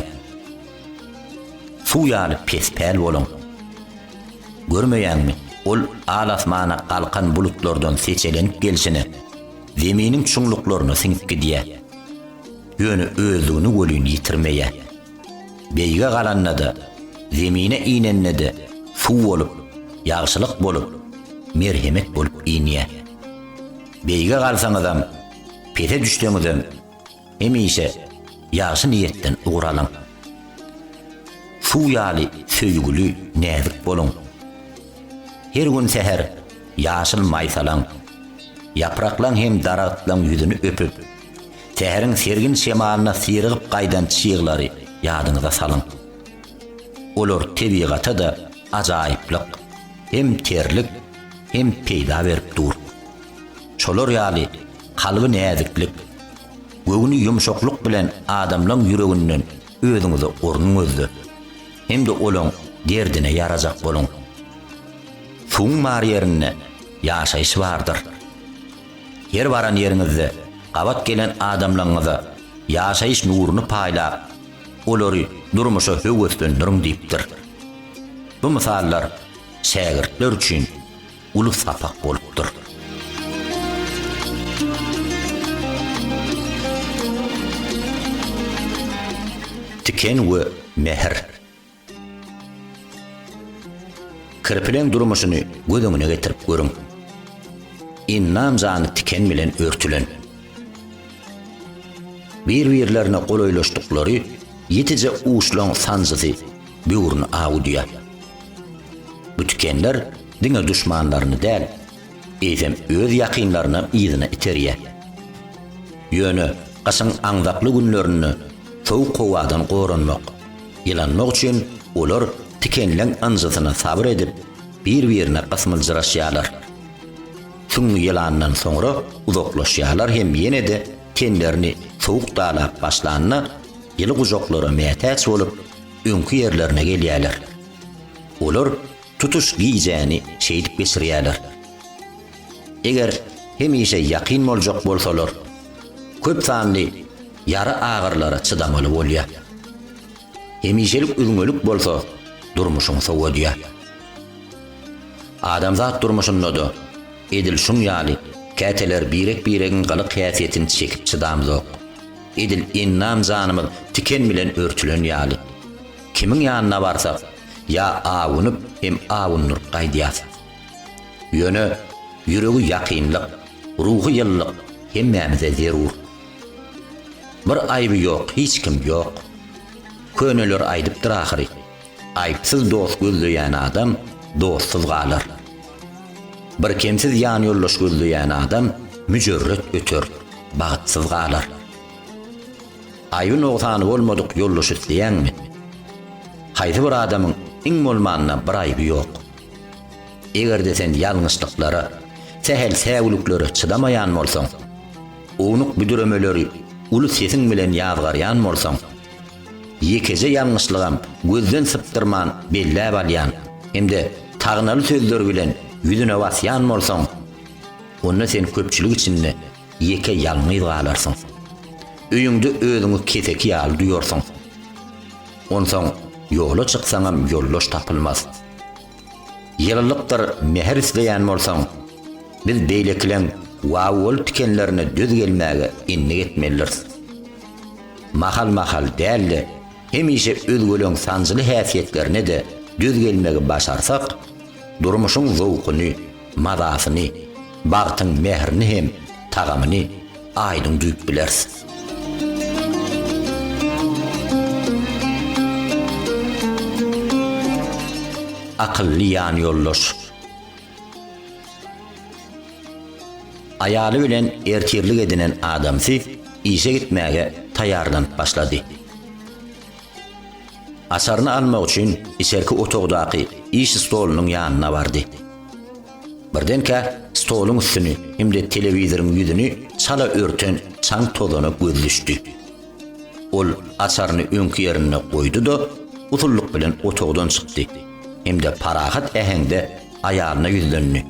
Suw ýaly pespäl boluň. Görmeýäňmi, ol al-asmana galkan bulutlardan seçelenip gelşine, zeminiň çuňluklaryna siňip gidýär. Ýöne özlügini welin ýitirmeýär. Beýige galanda-da, zemine inende-de suw bolup, ýagşylyk bolup, merhemet bolup inýär. Beýige galsaňyzam, pese düşseňizem, hemişe ýagşy niýetden ugur alyň. Suw ýaly söýgüli, näzik boluň. Her gün säher ýaşyl maýsalaň, ýapraklaň hem daragtlaň ýüzüni öpüp, säheriň sergin şemalyna syrygyp gaýdan çyglary ýadyňyza salyň. Olar tebigata-da ajaýyplyk, hem terlik, hem peýda berip dur. Şolar ýaly kalby näziklik, göwni ýumşaklyk bilen adamlaň ýüreginden özüňize orun gözle hem-de olaň derdine ýarajak boluň. Suwuň bar ýerinde ýaşaýyş bardyr. Her baran ýeriňizde gabat gelen adamlaňyza ýaşaýyş nuruny paýlap, olary durmuşa höweslendiriň diýipdir. Bu mysallar şägirtler üçin uly sapak bolupdyr. Tiken we mähir. Kirpileň durmuşyny göz öňüne getirip görüň. Endam jany tiken bilen örtülen. Bir-birlerine golaýlaşdyklary ýitije uçlaň sanjysy böwrüni awudýar. Bu tikenler diňe duşmanlaryny däl, eýsem öz ýakynlarynam yzyna iterýär. Ýöne gyşyň aňzakly günlerinde sowuk howadan goranmak, ýylanmak üçin olar tikenleň ynjysyna sabyr edip, bir-birine gysmyljyraşýarlar. Süňňi ýylandan soňra uzaklaşýarlar hem ýene-de tenlerini sowuk dalap başlanda, ýyly gujaklara mätäç bolup, öňki ýerlerine gelýärler. Olar tutuş gijäni şeýdip geçirýärler. Eger hemişe ýakyn boljak bolsalar, köp sanly ýara agyrylara çydamaly bolýar. Hemişelik üzňelik bolsa durmuşyňy sowadýar. Adamzat durmuşynda-da edil şuň ýaly käteler birek-biregiň gylyk-häsiýetini çekip çydamzok. Edil endam-janymyz tiken bilen örtülen ýaly. Kimiň ýanyna barsak, ýa awunyp hem awundyryp gaýdýas. Ýöne ýüregi ýakynlyk, ruhy ýylylyk hemmämize zerur. Bir aýby ýok hiç kim ýok. Köneler aýdypdyr ahyry, Aýypsyz dost gözleýän adam dostsuz galar. Birkemsiz ýanýoldaş gözleýän adam müjerret öter, bagtsyz galar. Aýby-nogsany bolmadyk ýoldaş isleýäňmi? Haýsy bir adamyň iň bolmanda bir aýby ýok. Eger-de sen ýalňyşlyklara, sähel säwliklere çydamaýan bolsaň, ownuk büdüremeleri uly sesiň bilen ýazgarýan bolsaň, ýekeje ýalňyşlygam gözden sypdyrman belläp alýan hem-de tagnaly sözler bilen ýüzüne basýan bolsaň, onda sen köpçülik içinde ýeke ýalňyz galarsyň. Öýüňde özüňi keseki ýaly duýarsyň. Onsoň ýola çyksaňam ýoldaş tapylmaz. Ýylylykdyr mähir isleýän bolsaň, biz beýlekileň wawwaly tikenlerine döz gelmäge endik etmelidiris. Mahal-mahal däl-de, hemişe özgeleň sanjyly häsiýetlerine-de döz gelmegi başarsak, durmuşyň zowkuny, mazasyny, bagtyň mährini hem tagamyny. aýdyň duýup bileris. Akylly ýanýoldaş. Aýaly bilen ertirlik edinen adamsy işe gitmäge taýýarlanyp başlady. Açaryny almak üçin içerki otagdaky iş stolunyň ýanyna bardy. Birdenkä stoluň üstüni hem-de telewizoryň ýüzüni çala örten çaň tozana göz düşdi. Ol açaryny öňki ýerinde goýdy-da, usullyk bilen otagdan çykdy hem-de parahat äheňde aýalyna ýüzlendi.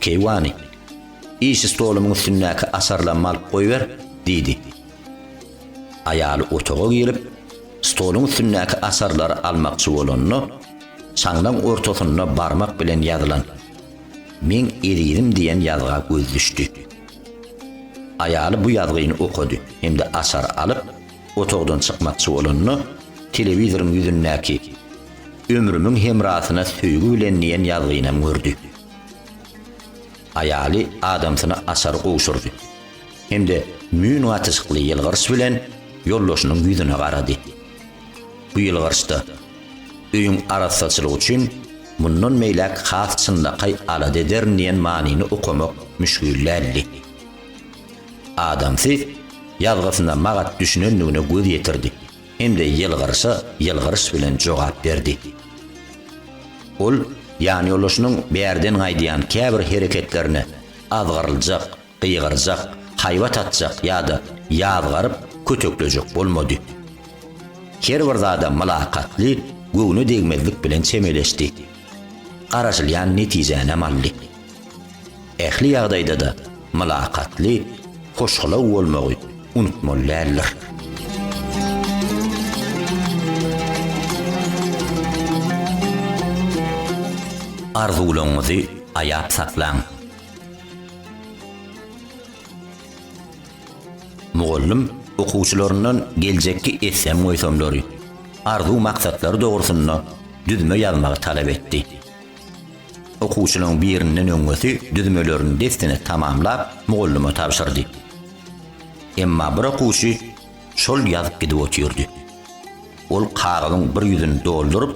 Keýwany, iş stolumyň üstündäki açarlamy alyp goýber, diýdi. Aýaly otaga girip, stoluň üstündäki açarlary almakçy bolanda, çaňlaň ortasynda barmak bilen ýazylan Meň ezizim diýen ýazga göz düşdi. Aýaly bu ýazgyny okady hem-de açary alyp, otagdan çykmakçy bolanda, telewizoryň ýüzündäki Ömrümiň hemrasyna söýgi bilen diýen ýazgynam gördi. Aýaly adamsyna açary gowşurdy hem-de müýn gatyşykly ýylgyryş bilen ýoldaşynyň ýüzüne garady. Bu ýylgyryşda, Öýüň arassaçylygy üçin mundan beýläk has çynlakaý alada ederin diýen manyny okamak müşgil däldi. Adamsy ýazgysyna magat düşünendigine göz ýetirdi hem-de ýylgyryşa ýylgyryş bilen jogap berdi. Ol ýanýoldaşynyň bärden gaýdýan käbir hereketlerine azgyryljak, gygyrjak, haýbat atjak ýa-da ýazgaryp köteklejek bolmady. Her bir zada mylakatly, göwne degmezlik bilen çemeleşdi. Garaşylýan netijänem aldy. Ähli ýagdaýda-da mylakatly, hoşgylaw bolmagy unutmaly däldir. Arzuwlaryňyzy aýap saklaň. Mugallym okuwçylaryndan geljekki etsem-goýsamlary, arzuw-maksatlary dogrusynda düzme ýazmagy talap etdi. Okuwçylaryň birinden öňňesi düzmelerini dessine tamamlap, mugallyma tabşyrdy. Emma bir okuwçy şol ýazyp gidip otyrdy. Ol kagyzyň bir ýüzüni dolduryp,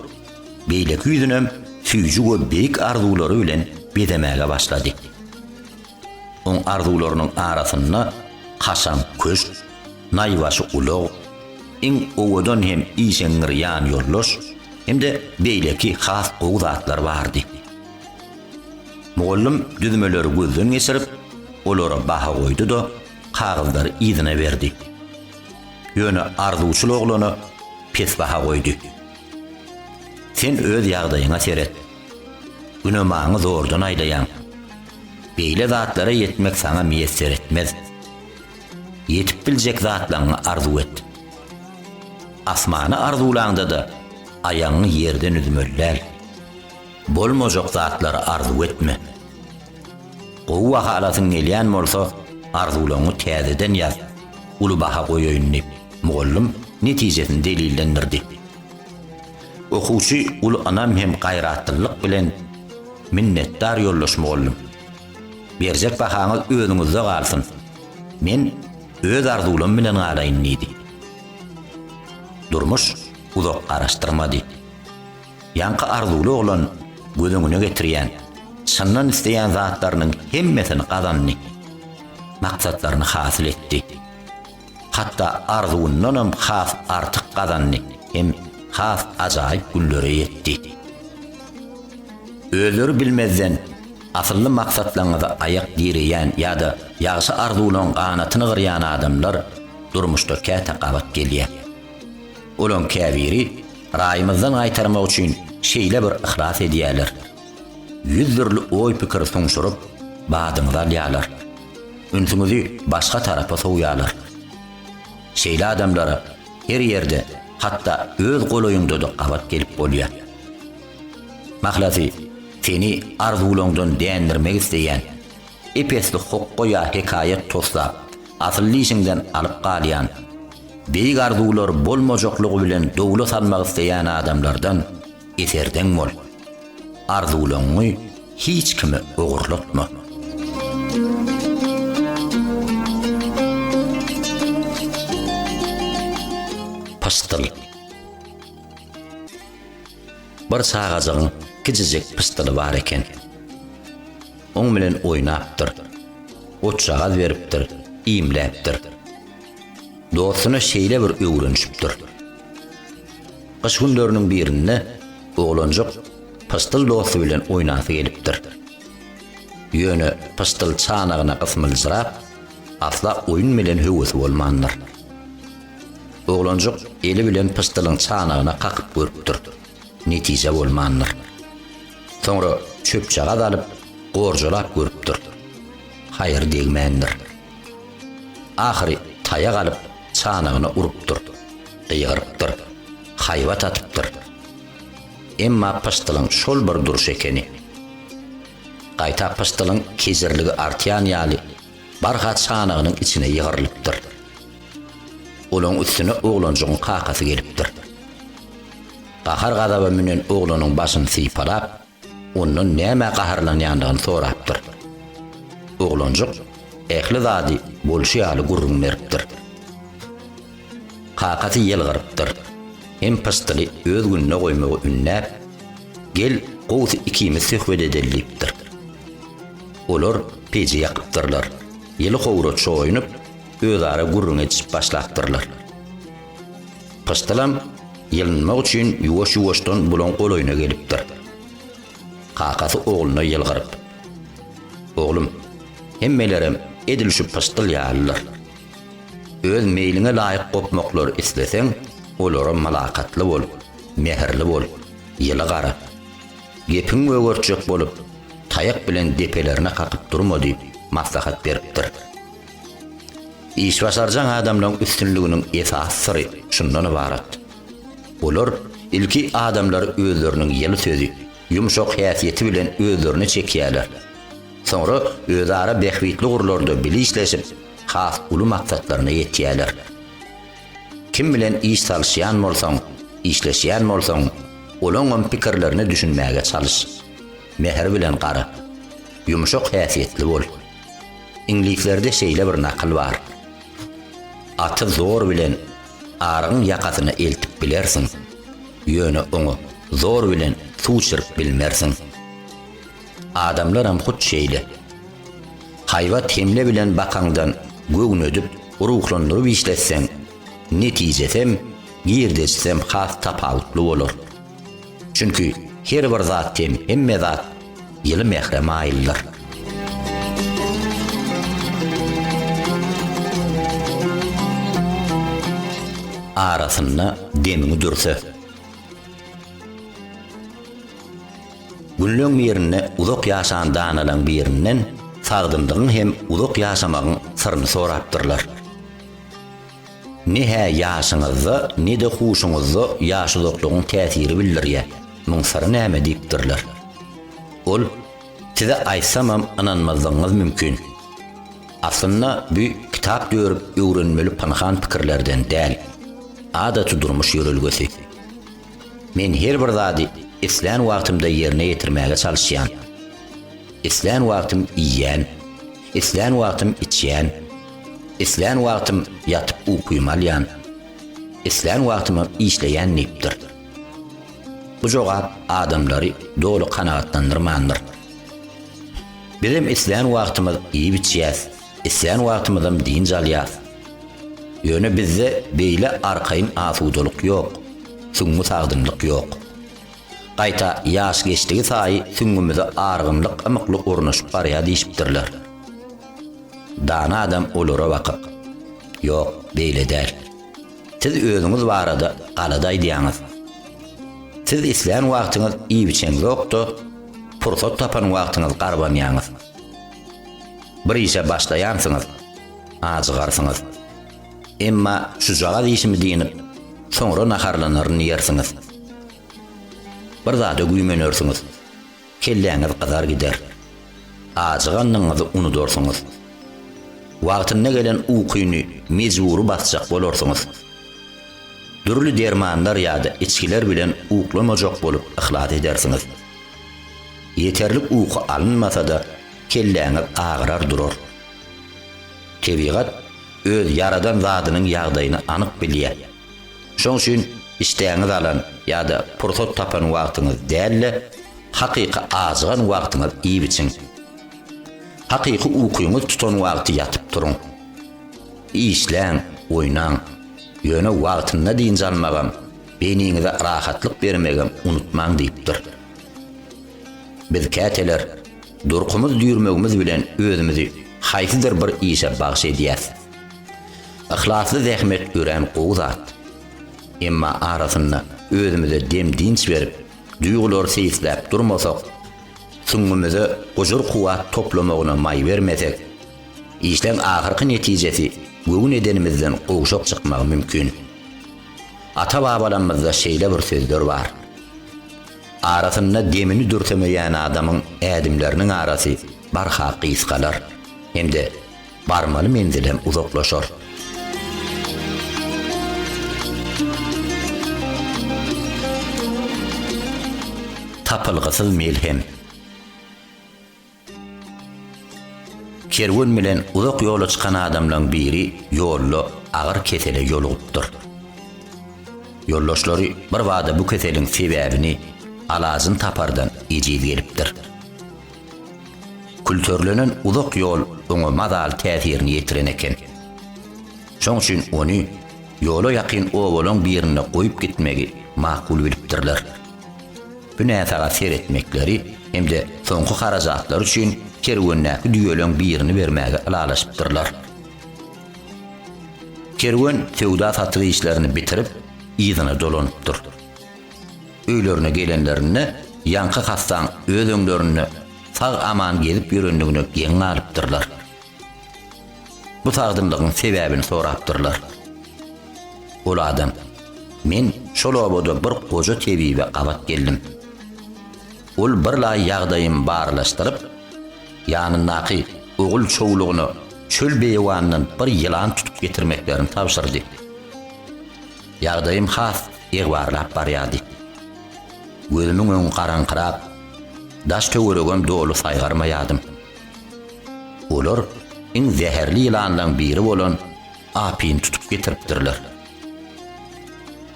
beýleki ýüzünem süýji we beýik arzuwlary bilen bezemäge başlady. Oň arzuwlarynyň arasynda kaşaň köşk, naýbaşy ulag, iň owadan hem işeňňir ýanýoldaş hem-de beýleki has gowy zatlar bardy. Mugallym düzmeleri gözden geçirip, olara baha goýdy-da, kagyzlary yzyna berdi. Ýöne arzuwçyl oglana pes baha goýdy. Sen öz ýagdaýyňa seret. Günemaňy zordan aýlaýaň. Beýle zatlara ýetmek saňa miýesser etmez. Ýetip biljek zatlaňňy arzuw et. Asmany arzuwlaňda-da aýagyňy ýerden üzmeli däl. Bolmajak zatlary arzuw etme. Gowy baha alasyň gelýän bolsa, arzuwlaryňy täzeden ýaz, uly baha goýaýyn diýip, mugallym netijesini delillendirdi. Okuwçy uly ynam hem gaýratlylyk bilen, Minnetdar, ýoldaş mugallym. Berjek bahaňyz özüňizde galsyn. Men öz arzuwlam bilen galaýyn diýdi. Durmuş uzak garaşdyrmady. Ýaňky arzuwly oglan göz öňüne getirýän, çyndan isleýän zatlarynyň hemmesini gazandy. Maksatlaryny hasyl etdi. Hatda arzuwyndanam has artyk gazandy hem has ajaýyp günlere ýetdi. Özleri bilmezden asylly maksatlaryňyza aýak direýän ýa-da ýagşy arzuwlaryň ganatyny gyrýan adamlar durmuşda käte gabat gelýär. Olaň käbiri raýymyzdan gaýtarmak üçin şeýle bir yhlas edýärler. Ýüz dürli oý-pikir suňşuryp, badyňyzy alýarlar. Ünsüňizi başga tarapa sowýarlar. Şeýle adamlara her ýerde, hatda öz golaýyňda-da gabat gelip bolýar. Mahlasy, seni arzuwlaňdan dändirmek isleýän, ep-esli hokga ýa hekaýat toslap, asylly işiňden alyp galýan, beýik arzuwlar bolmajaklygy bilen dowla salmak isleýän adamlardan eserdeň bol. Arzuwlaňňy hiç kime ogurlatma. Pyşdyl. Bir çagajygyň kiçijik pyşdyly bar eken. Oň bilen oýnapdyr. Otjagaz beripdir, iýmläpdir. Dostuna şeýle bir öwrenişipdir. Gyş günleriniň birinde oglanjyk pyşdyl dosty bilen oýnasy gelipdir. Ýöne pyşdyl çanagyna gysmyljyrap, asla oýun bilen höwesi bolmandyr. Oglanjyk eli bilen pyşdylyň çanagyna kakyp görüpdir. Netije bolmandyr. Soňra çöpjagaz alyp, gorjalap görüpdir. Haýry degmändir. Ahyry taýak alyp, çanagyna urupdyr. Gygyrypdyr. Haýbat atypdyr. Emma pyşdylyň şol bir durşy ekeni. Gaýta pyşdylyň kejirligi artýan ýaly, barha çanagynyň içine ýygrylypdyr. Olaň üstüne oglanjygyň kakasy gelipdir. Gahar-gazaba münen oglanyň başyny sypalap, ondan nämä gaharlanýandygyny sorapdyr. Oglanjyk ähli zady bolşy ýaly gürrüň beripdir. Kakasy ýylgyrypdyr. Hem pyşdyly öz gününe goýmagy ündäp, Gel, gowusy ikimiz söhbet edeli diýipdir. Olar peji ýakypdyrlar. Ýyly howra çoýunyp, özara gürrüň edişip başlapdyrlar. Pyşdylam ýylynmak üçin ýuwaş-ýuwaşdan bulaň golaýyna gelipdir. Kakasy ogluna ýylgyryp, Oglum, hemmelerem edil şu pyşdyl ýalydyr. Öz meýliňe laýyk gopmaklary isleseň, olara mylakatly bol, mähirli bol, ýyly gara. Gepiňi gögertjek bolup, taýak bilen depelerine kakyp durma diýip maslahat beripdir. Işbaşarjaň adamlaryň üstünliginiň esasy syry şundan ybarat. Olar ilki adamlary özleriniň ýyly sözi, ýumşak häsiýeti bilen özlerine çekýärler. Soňra özara bähbitli ugurlarda bile işleşip, has uly maksatlaryna ýetýärler. Kim bilen iş salyşýan bolsaň, işleşýän bolsaň, olaňam pikirlerine düşünmäge çalyş. Mähir bilen gara. Ýumşak häsiýetli bol. Iňlislerde şeýle bir nakyl bar. Aty zor bilen arygyň ýakasyna eltip bilersiň, ýöne oňa zor bilen suw içirip bilmersiň. Adamlaram hut şeýle. Haýbat hemle bilen bakaňdan göwnedip, ruhlandyryp işletseň, netijesem, girdejisem has tapawutly bolar. Çünki her bir zat hem hemme zat ýyly mähre maýyldyr. Arasynda demiňi dürse. Günleň birinde uzak ýaşan danalaň birinden sagdynlygyň hem uzak ýaşamagyň syryny sorapdyrlar. Ne-hä ýaşyňyzda, ne-de huşuňyzda ýaşuzaklygyň täsiri bildirýär, muň syry näme diýipdirler. Ol, Size aýtsamam ynanmazlygyňyz mümkin. Aslynda bu kitap dörüp öwrenmeli pynhan pikirlerden däl, adaty durmuş ýörelgesi. Men her bir zady islän wagtymda ýerine ýetirmäge çalyşýan. Islän wagtym iýýän, islän wagtym içýän, islän wagtym ýatyp ukymy alýan, islän wagtymam işleýän diýipdir. Bu jogap adamlary doly kanagatlandyrmandyr. Bizem islän wagtymyz iýip-içýäs, islän wagtymyzam dynç alýas. Ýöne bizde beýle arkaýyn asudalyk ýok, süňňi sagdynlyk ýok. Gaýta ýaş geçdigi saýy süňňümize argynlyk ymykly ornaşyp barýar diýşipdirler. Dana adam olara bakyp, Ýok, beýle däl. Siz özüňiz barada galady aýdýaňyz. Siz islän wagtyňyz iýip-içeňzok-da, pursat tapan wagtyňyz garbanýaňyz. Bir işe başlaýansyňyz, ajygarsyňyz. Emma şujagaz işimi dynyp, soňra naharlanaryn diýersiňiz. Bir zada güýmenersiňiz. Kelläňiz gyzar gider. Ajygandygyňyzy unudarsyňyz. Wagtynda gelen ukyny mejbury basjak bolarsyňyz. Dürli dermanlar ýa-da içgiler bilen uklamajak bolup yhlas edersiňiz. Ýeterlik uky alynmasa-da, kelläňiz agyrar durar. Tebigat öz ýaradan zadynyň ýagdaýyny anyk bilýär. Şoň üçin işdäňiz alan ýa-da pursat tapan wagtyňyz däl-de, hakyky ajygan wagtyňyz iýip-içiň. Hakyky ukyňyz tutan wagty ýatyp turuň. Işläň, oýnaň. Ýöne wagtynda dynç almagam, beýniňize rahatlyk bermegem unutmaň diýipdir. Biz käteler durkumyz-düýrmegimiz bilen özümizi haýsydyr bir işe bagyş edýäs. Yhlasly zähmet örän gowy zat. Emma arasynda özümize dem-dynç berip, duýgulary seýisläp durmasak, süňňümize gujur-kuwwat toplamagyna maý bermesek, işleň ahyrky netijesi göwün edenimizden gowşak çykmagy mümkin. Ata-babalarymyzda şeýle bir sözler bar. Arasynda demini dürsemeýän adamyň ädimleriniň arasy barha gysgalar hem-de barmaly menzilem uzaklaşar. Tapylgysyz melhem. Kerwen bilen uzak ýola çykan adamlaň biri ýolda agyr kesele ýolugypdyr. Ýoldaşlary birbada bu keseliň sebäbini, alajyny tapardan ejiz gelipdir. Külterlenen uzak ýol oňa mazaly täsirini ýetiren eken. Şoň üçin ony ýola ýakyn obalaň birinde goýup gitmegi makul bilipdirler. Bu näsaga seretmekleri hem-de soňky harajatlary üçin kerwendäki düýeleň birini bermäge ylalaşypdyrlar. Kerwen söwda-satyk işlerini bitirip, yzyna dolanypdyr. Öýlerine gelenlerinde ýaňky hassaň öz öňlerinde sag-aman gezip ýörendigine geň galypdyrlar. Bu sagdynlygyň sebäbini sorapdyrlar. Ol adam, Men şol obada bir goja tebibe gabat geldim. Ol birlaý ýagdaýymy barlaşdyryp, ýanyndaky ogul çowlugyna çöl-beýewandan bir ýylan tutup getirmeklerini tabşyrdy. Ýagdaýym has egbarlap barýardy. Gözümiň öňi garaňkyrap, daş-töweregem doly saýgarmaýardym. Olar iň zäherli ýylanlaň biri bolan apyny tutup getiripdirler.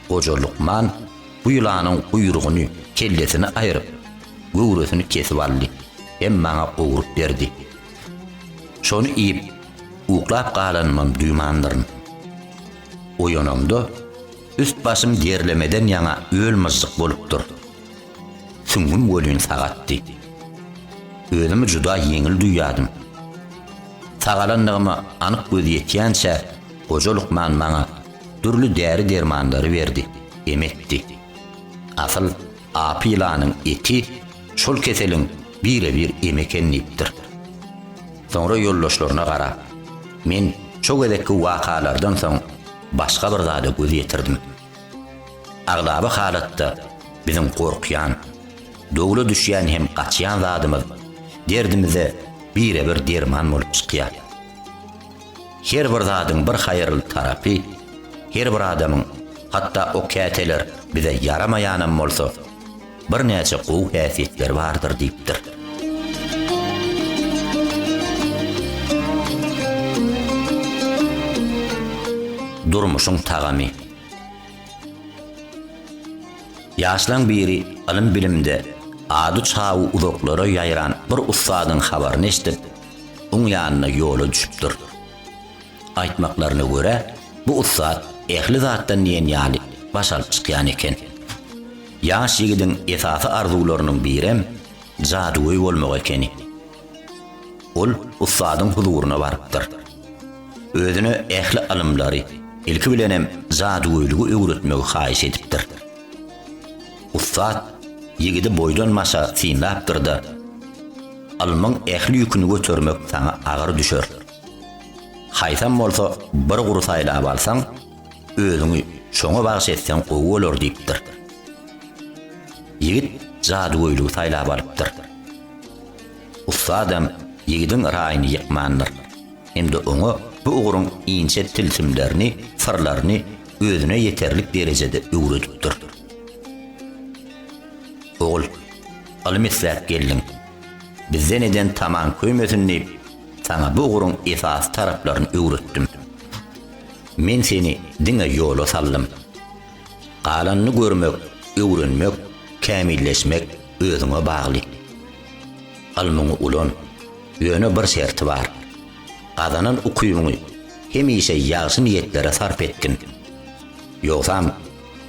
Goja lukman bu ýylanyň guýrugyny, kellesini aýryp, göwresini kesip aldy hem maňa gowrup berdi. Şony iýip, uklap galanymam duýmandyryn. Oýanamda, üst-başym derlemeden ýaňa öl-myžžyk bolupdyr. Süňňüm welin sagatdy. Özümi juda ýeňil duýýardym. Sagalandygyma anyk göz ýetýänçä, goja lukman maňa dürli däri-dermanlary berdi, em etdi. Asyl, apy ýylanyň eti şol keseliň bire-bir emi eken diýipdir. Soňra ýoldaşlaryna garap, Men şo gezekki wakalardan soň başga bir zada göz ýetirdim. Aglaba halatda biziň gorkýan, dowla düşýän hem gaçýan zadymyz derdimize bire-bir derman bolup çykýar. Her bir zadyň bir haýyrly tarapy, her bir adamyň, hatda o käteler bize ýaramaýanam bolsa, birnäçe gowy häsiýetleri bardyr diýipdir. Durmuşyň tagamy. Ýaşlaň biri ylym-bilimde ady-çawy uzaklara ýaýran bir ussadyň habaryny eşidip, oň ýanyna ýola düşüpdir. Aýtmaklaryna görä, bu ussat ähli zatdan diýen ýaly baş alyp çykýan eken. Ýaş ýigidiň esasy arzuwlarynyň birem jadygöý bolmak ekeni. Ol ussadyň huzuryna barypdyr. Özüne ähli ylymlary, ilki bilenem jadygöýlügi öwretmegi haýyş edipdir. Ussat ýigidi boýdan-başa synlapdyr-da, Ylmyň ähli ýüküni götermek saňa agyr düşer. Haýsam bolsa bir gury saýlap alsaň, özüňi şoňa bagyş etseň gowy bolar diýipdir. Ýigit jadygöýlügi saýlap alypdyr. Ussadam ýigidiň raýyny ýykmandyr hem-de oňa bu ugruň inçe tilsimlerini, syrlaryny özüne ýeterlik derejede öwredipdir. Ogul, ylym isläp geldiň. Bizden eden tamaň köýmesin diýip, saňa bu ugruň esasy taraplaryny öwretdim. Men seni diňe ýola saldym. Galanyny görmek, öwrenmek, kämilleşmek özüňe bagly. Ylmyňy ulan, ýöne bir şerti bar. Gazanan ukybyňy hemişe ýagşy niýetlere sarp etgin. Ýogsam,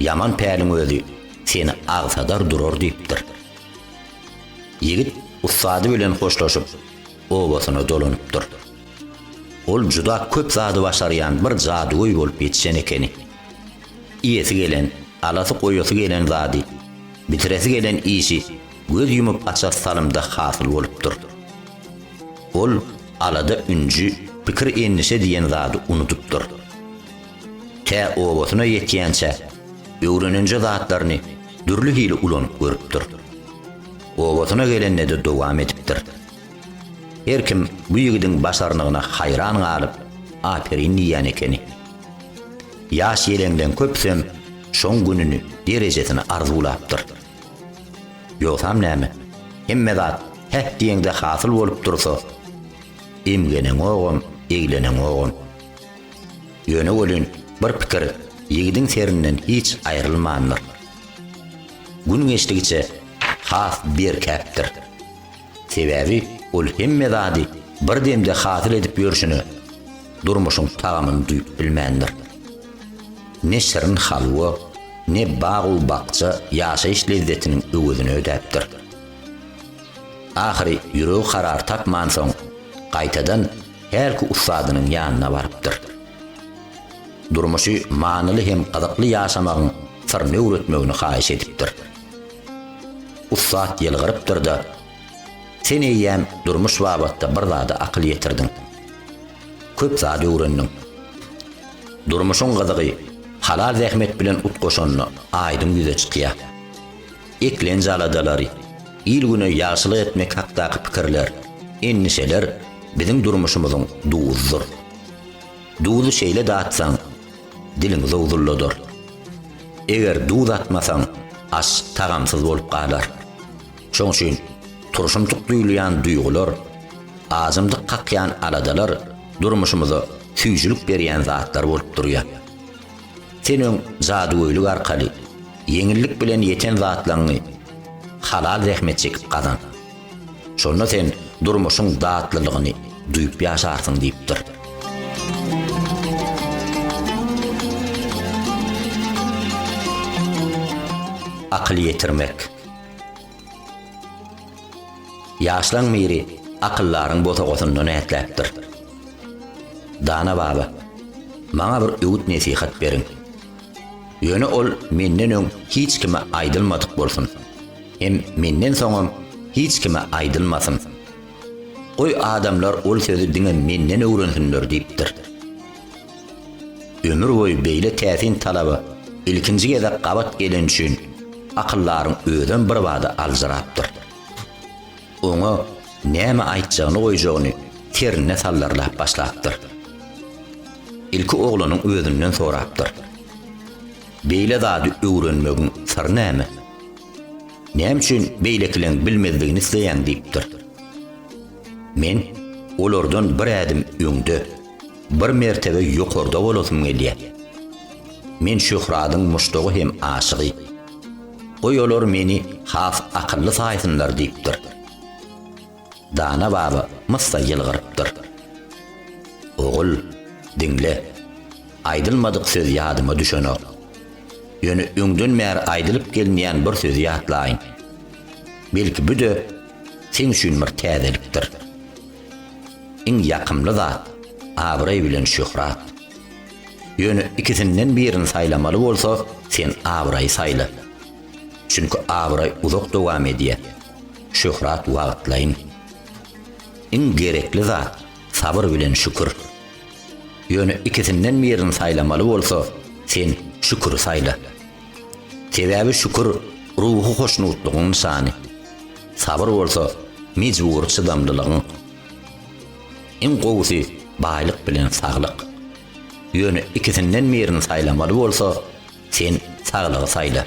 ýaman päliň özi seni agsadar durar diýipdir. Ýigit ussady bilen hoşlaşyp, obasyna dolanypdyr. Ol juda köp zady başarýan bir jadygöý bolup ýetişen ekeni. Iýesi gelen, alasy-goýasy gelen zady, bitiresi gelen işi göz ýumup-açar salymda hasyl bolupdyr. Ol alada-ünji, pikir-endişe diýen zady unudypdyr. Tä obasyna ýetýänçä, öwrenenje zatlaryny dürli hili ulanyp görüpdir. Obasyna gelende-de dowam edipdir. Her kim bu ýigidiň başarnygyna haýran galyp, aperin diýýän ekeni. Ýaş ýeleňleň köpüsem şoň gününi, derejesini arzuwlapdyr. Ýogsam näme, hemme zat häh diýeňde hasyl bolup dursa, emgeneňogam, egleneňogam. Ýöne welin bir pikir ýigidiň serinden hiç aýrylmandyr. Gün geçdigiçe has berkäpdir. Sebäbi ol hemme zady bir demde hasyl edip ýörşüne durmuşyň tagamyny duýup bilmändir. Ne şirin halwa, ne bag-u-bakja ýaşaýyş lezzetiniň öwezini ödäpdir. Ahyry ýüregi karar tapmansoň, gaýtadan hälki ussadynyň ýanyna barypdyr. Durmuşy manyly hem gyzykly ýaşamagyň syryny öwretmegini haýyş edipdir. Ussat ýylgyrypdyr-da, Sen eýýäm durmuş babatda bir zada akyl ýetirdiň. Köp zat öwrendiň. Durmuşyň gyzygy halal zähmet bilen utgaşanda aýdyň ýüze çykýar. Eklenç aladalary, il-güne ýagşylyk etmek hakdaky pikirler, endişeler biziň durmuşymyzyň duzudyr. Duzy şeýle datsaň, diliňi zowzulladar. Eger duz atmasaň, aş tagamsyz bolup galar. Şoň üçin turşumtyk duýulýan duýgular, ajymtyk kakýan aladalar durmuşymyza süýjülik berýän zatlar bolup durýar. Sen öň jadygöýlük arkaly, ýeňillik bilen ýeten zatlaňňy halal zähmet çekip gazan. Şonda sen durmuşyň datlylygyny duýup ýaşarsyň diýipdir. Akyl ýetirmek. Ýaşlaň biri akyldaryň bosagasyndan ätläpdir. Dana baba, maňa bir öwüt-nesihat beriň. Ýöne ol menden öň hiç kime aýdylmadyk bolsun. Hem menden soňam hiç kime aýdylmasyn. Goý adamlar ol sözi diňe menden öwrensinler diýipdir. Ömür boýy beýle täsin talaba ilkinji gezek gabat geleni üçin akyldaryň özem birbada aljyrapdyr. Oňa näme aýtjagyny goýjagyny serinde sallarlap başlapdyr. Ilki oglanyň özünden sorapdyr. Beýle zady öwrenmegiň syry näme? Näme üçin beýlekileň bilmezligini isleýäň diýipdir. Men olardan bir ädim öňde, bir mertebe ýokarda bolasym gelýär. Men şöhradyň muşdagy hem aşygy. Goý olar meni has akylly saýsynlar diýipdir. Dana baba myssa ýylgyrypdyr. Ogul, diňle. Aýdylmadyk söz ýadyma düşenok. Ýöne öňden bäri aýdylyp gelinýän bir sözi ýatlaýyn. Belki bu-de seň üçin bir täzelikdir. Iň ýakymly zat abraý bilen şöhrat. Ýöne ikisinden birini saýlamaly bolsa, sen abraýy saýla. Çünki abraý uzak dowam edýär. Şöhrat wagtlaýyn. Iň gerekli zat sabyr bilen şükür. Ýöne ikisinden birini saýlamaly bolsa, sen şüküri saýla. Sebäbi şükür ruhy hoşnutlygyň nyşany. Sabyr bolsa mejbury çydamlylygyň. Iň gowusy baýlyk bilen saglyk. Ýöne ikisinden birini saýlamaly bolsa, sen saglygy saýla.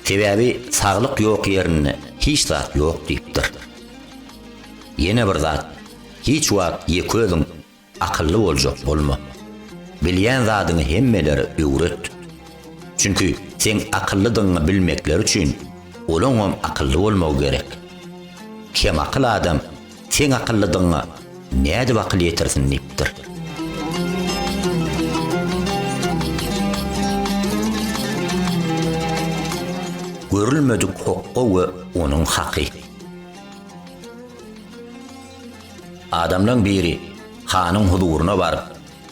Sebäbi saglyk ýok ýerinde hiç zat ýok diýipdir. Ýene bir zat, hiç wagt ýeke özüň akylly boljak bolma. Bilýän zadyňy hemmelere öwret. Çünki Seň akyllydygyňy bilmekleri üçin olaňam akylly bolmagy gerek. Kemakyl adam seň akyllydygyňa nädip akyl ýetirsin diýipdir. Görülmedik hokga we onuň haky. Adamlaň biri hanyň huzuryna baryp,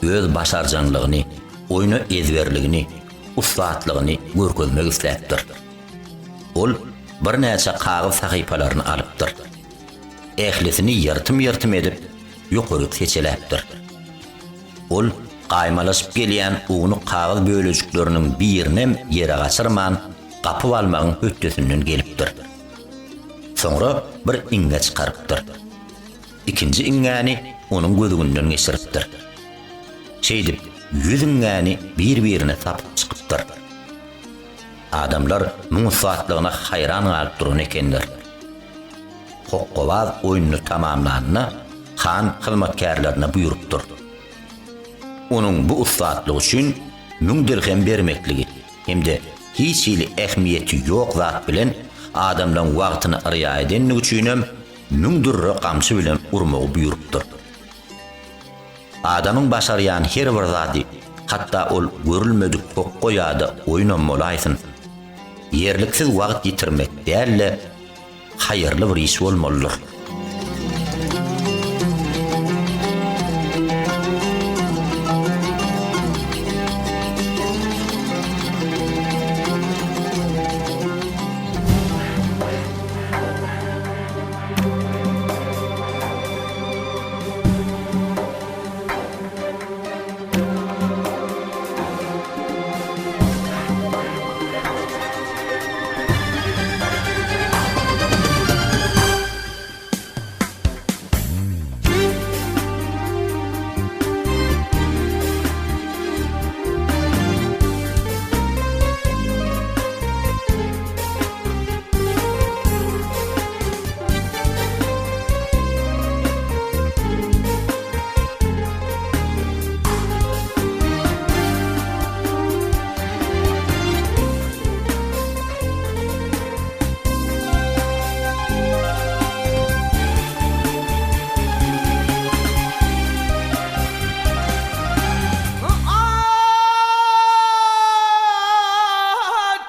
öz başarjaňlygyny, oýna ezberligini, ussatlygyny görkezmek isläpdir. Ol birnäçe kagyz sahypalaryny alypdyr. Ählisini ýyrtym-ýyrtym edip, ýokaryk seçeläpdir. Ol gaýmalaşyp gelýän ownuk kagyz bölejikleriniň birinem ýere gaçyrman, gapyp almagyň hötdesinden gelipdir. Soňra bir iňňe çykarypdyr. Ikinji iňňäni onuň gözüginden geçiripdir. Şeýdip, ýüz iňňäni bir-birine sapyp çykypdyr. Adamlar muň ussatlygyna haýran galyp duran ekenler. Hokgabaz oýnuny tamamlanda, han hyzmatkärlerine buýrupdyr. Onuň bu ussatlygy üçin müň dirhem bermekligi hem-de hiç hili ähmiýeti ýok zat bilen adamlaň wagtyny yrýa edenligi üçinem müň dürre gamçy bilen urmagy buýrupdyr. Adamyň başarýan her bir zady, hatda ol görülmedik hokga ýa-da oýunam bolaýsyn, ýerliksiz wagt ýitirmek däl-de, haýyrly bir iş bolmalydyr.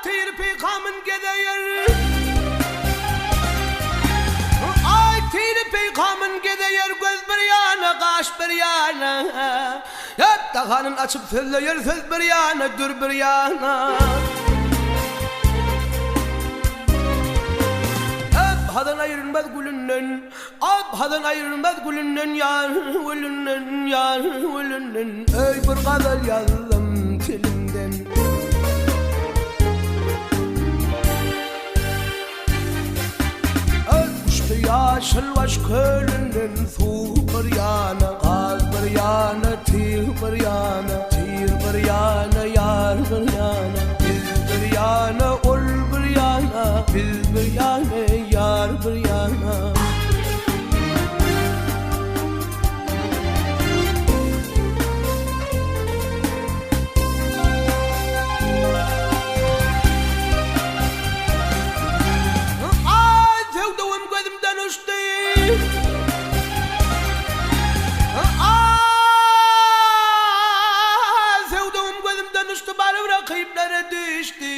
Tirpi kamyn gezeýer Aý tirpi kamyn gezeýer Göz bir ýana, gaş bir ýana Ýa dahanyn açyp sözleýer Söz bir ýana, dür bir ýana Ab hazan aýrylmaz gülünden Ab hazan aýrylmaz gülünden Ýar gülünden, ýar gülünden Öý bir gazal ýazdym tilimden. Ötüşdi ýaşylbaş kölünden Suw bir ýana, gaz bir ýana, Tyg bir ýana, tyg bir ýana, Ýar bir ýana, biz bir ýana, Ol bir ýana, biz bir ýana, Ýar bir ýana. Aý söwdügim gözümden uçdy. Aý söwdügim gözümden uçdy baryp rakyplara düşdi.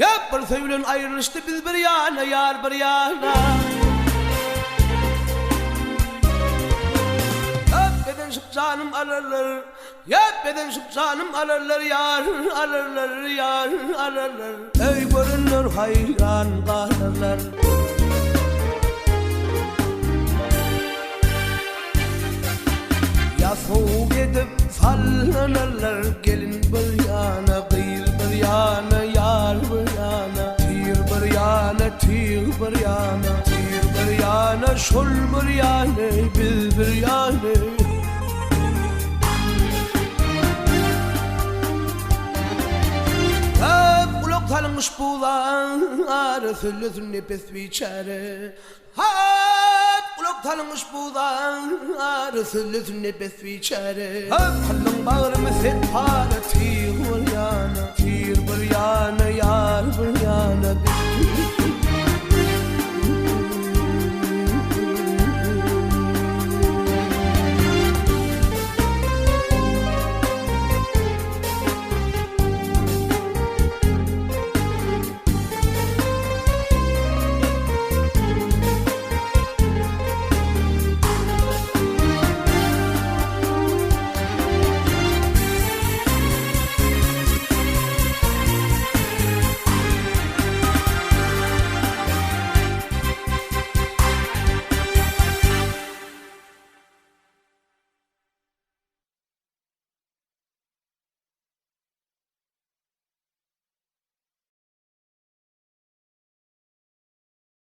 Ýok bir söýülen aýrylyşdy biz bir ýana ýar bir ýana. Ýok bezenşip janym alarlar. Ýa bezenşip janym alarlar ýar alarlar ýar alarlar Öý görenler haýran galarlar. Ýa sowuk edip sallanarlar gelin bir ýana gyz bir ýana ýar bir ýana Tir bir ýana tyg bir ýana tir bir ýana şol bir ýana biz bir ýana. Köp gulak salyngyş bu zara, Sözlesin nepes biçäre. Köp gulak salyngyş bu zara, Sözlesin nepes biçäre. Köp kyldyň bagrymy sen para, Tyg bolýar.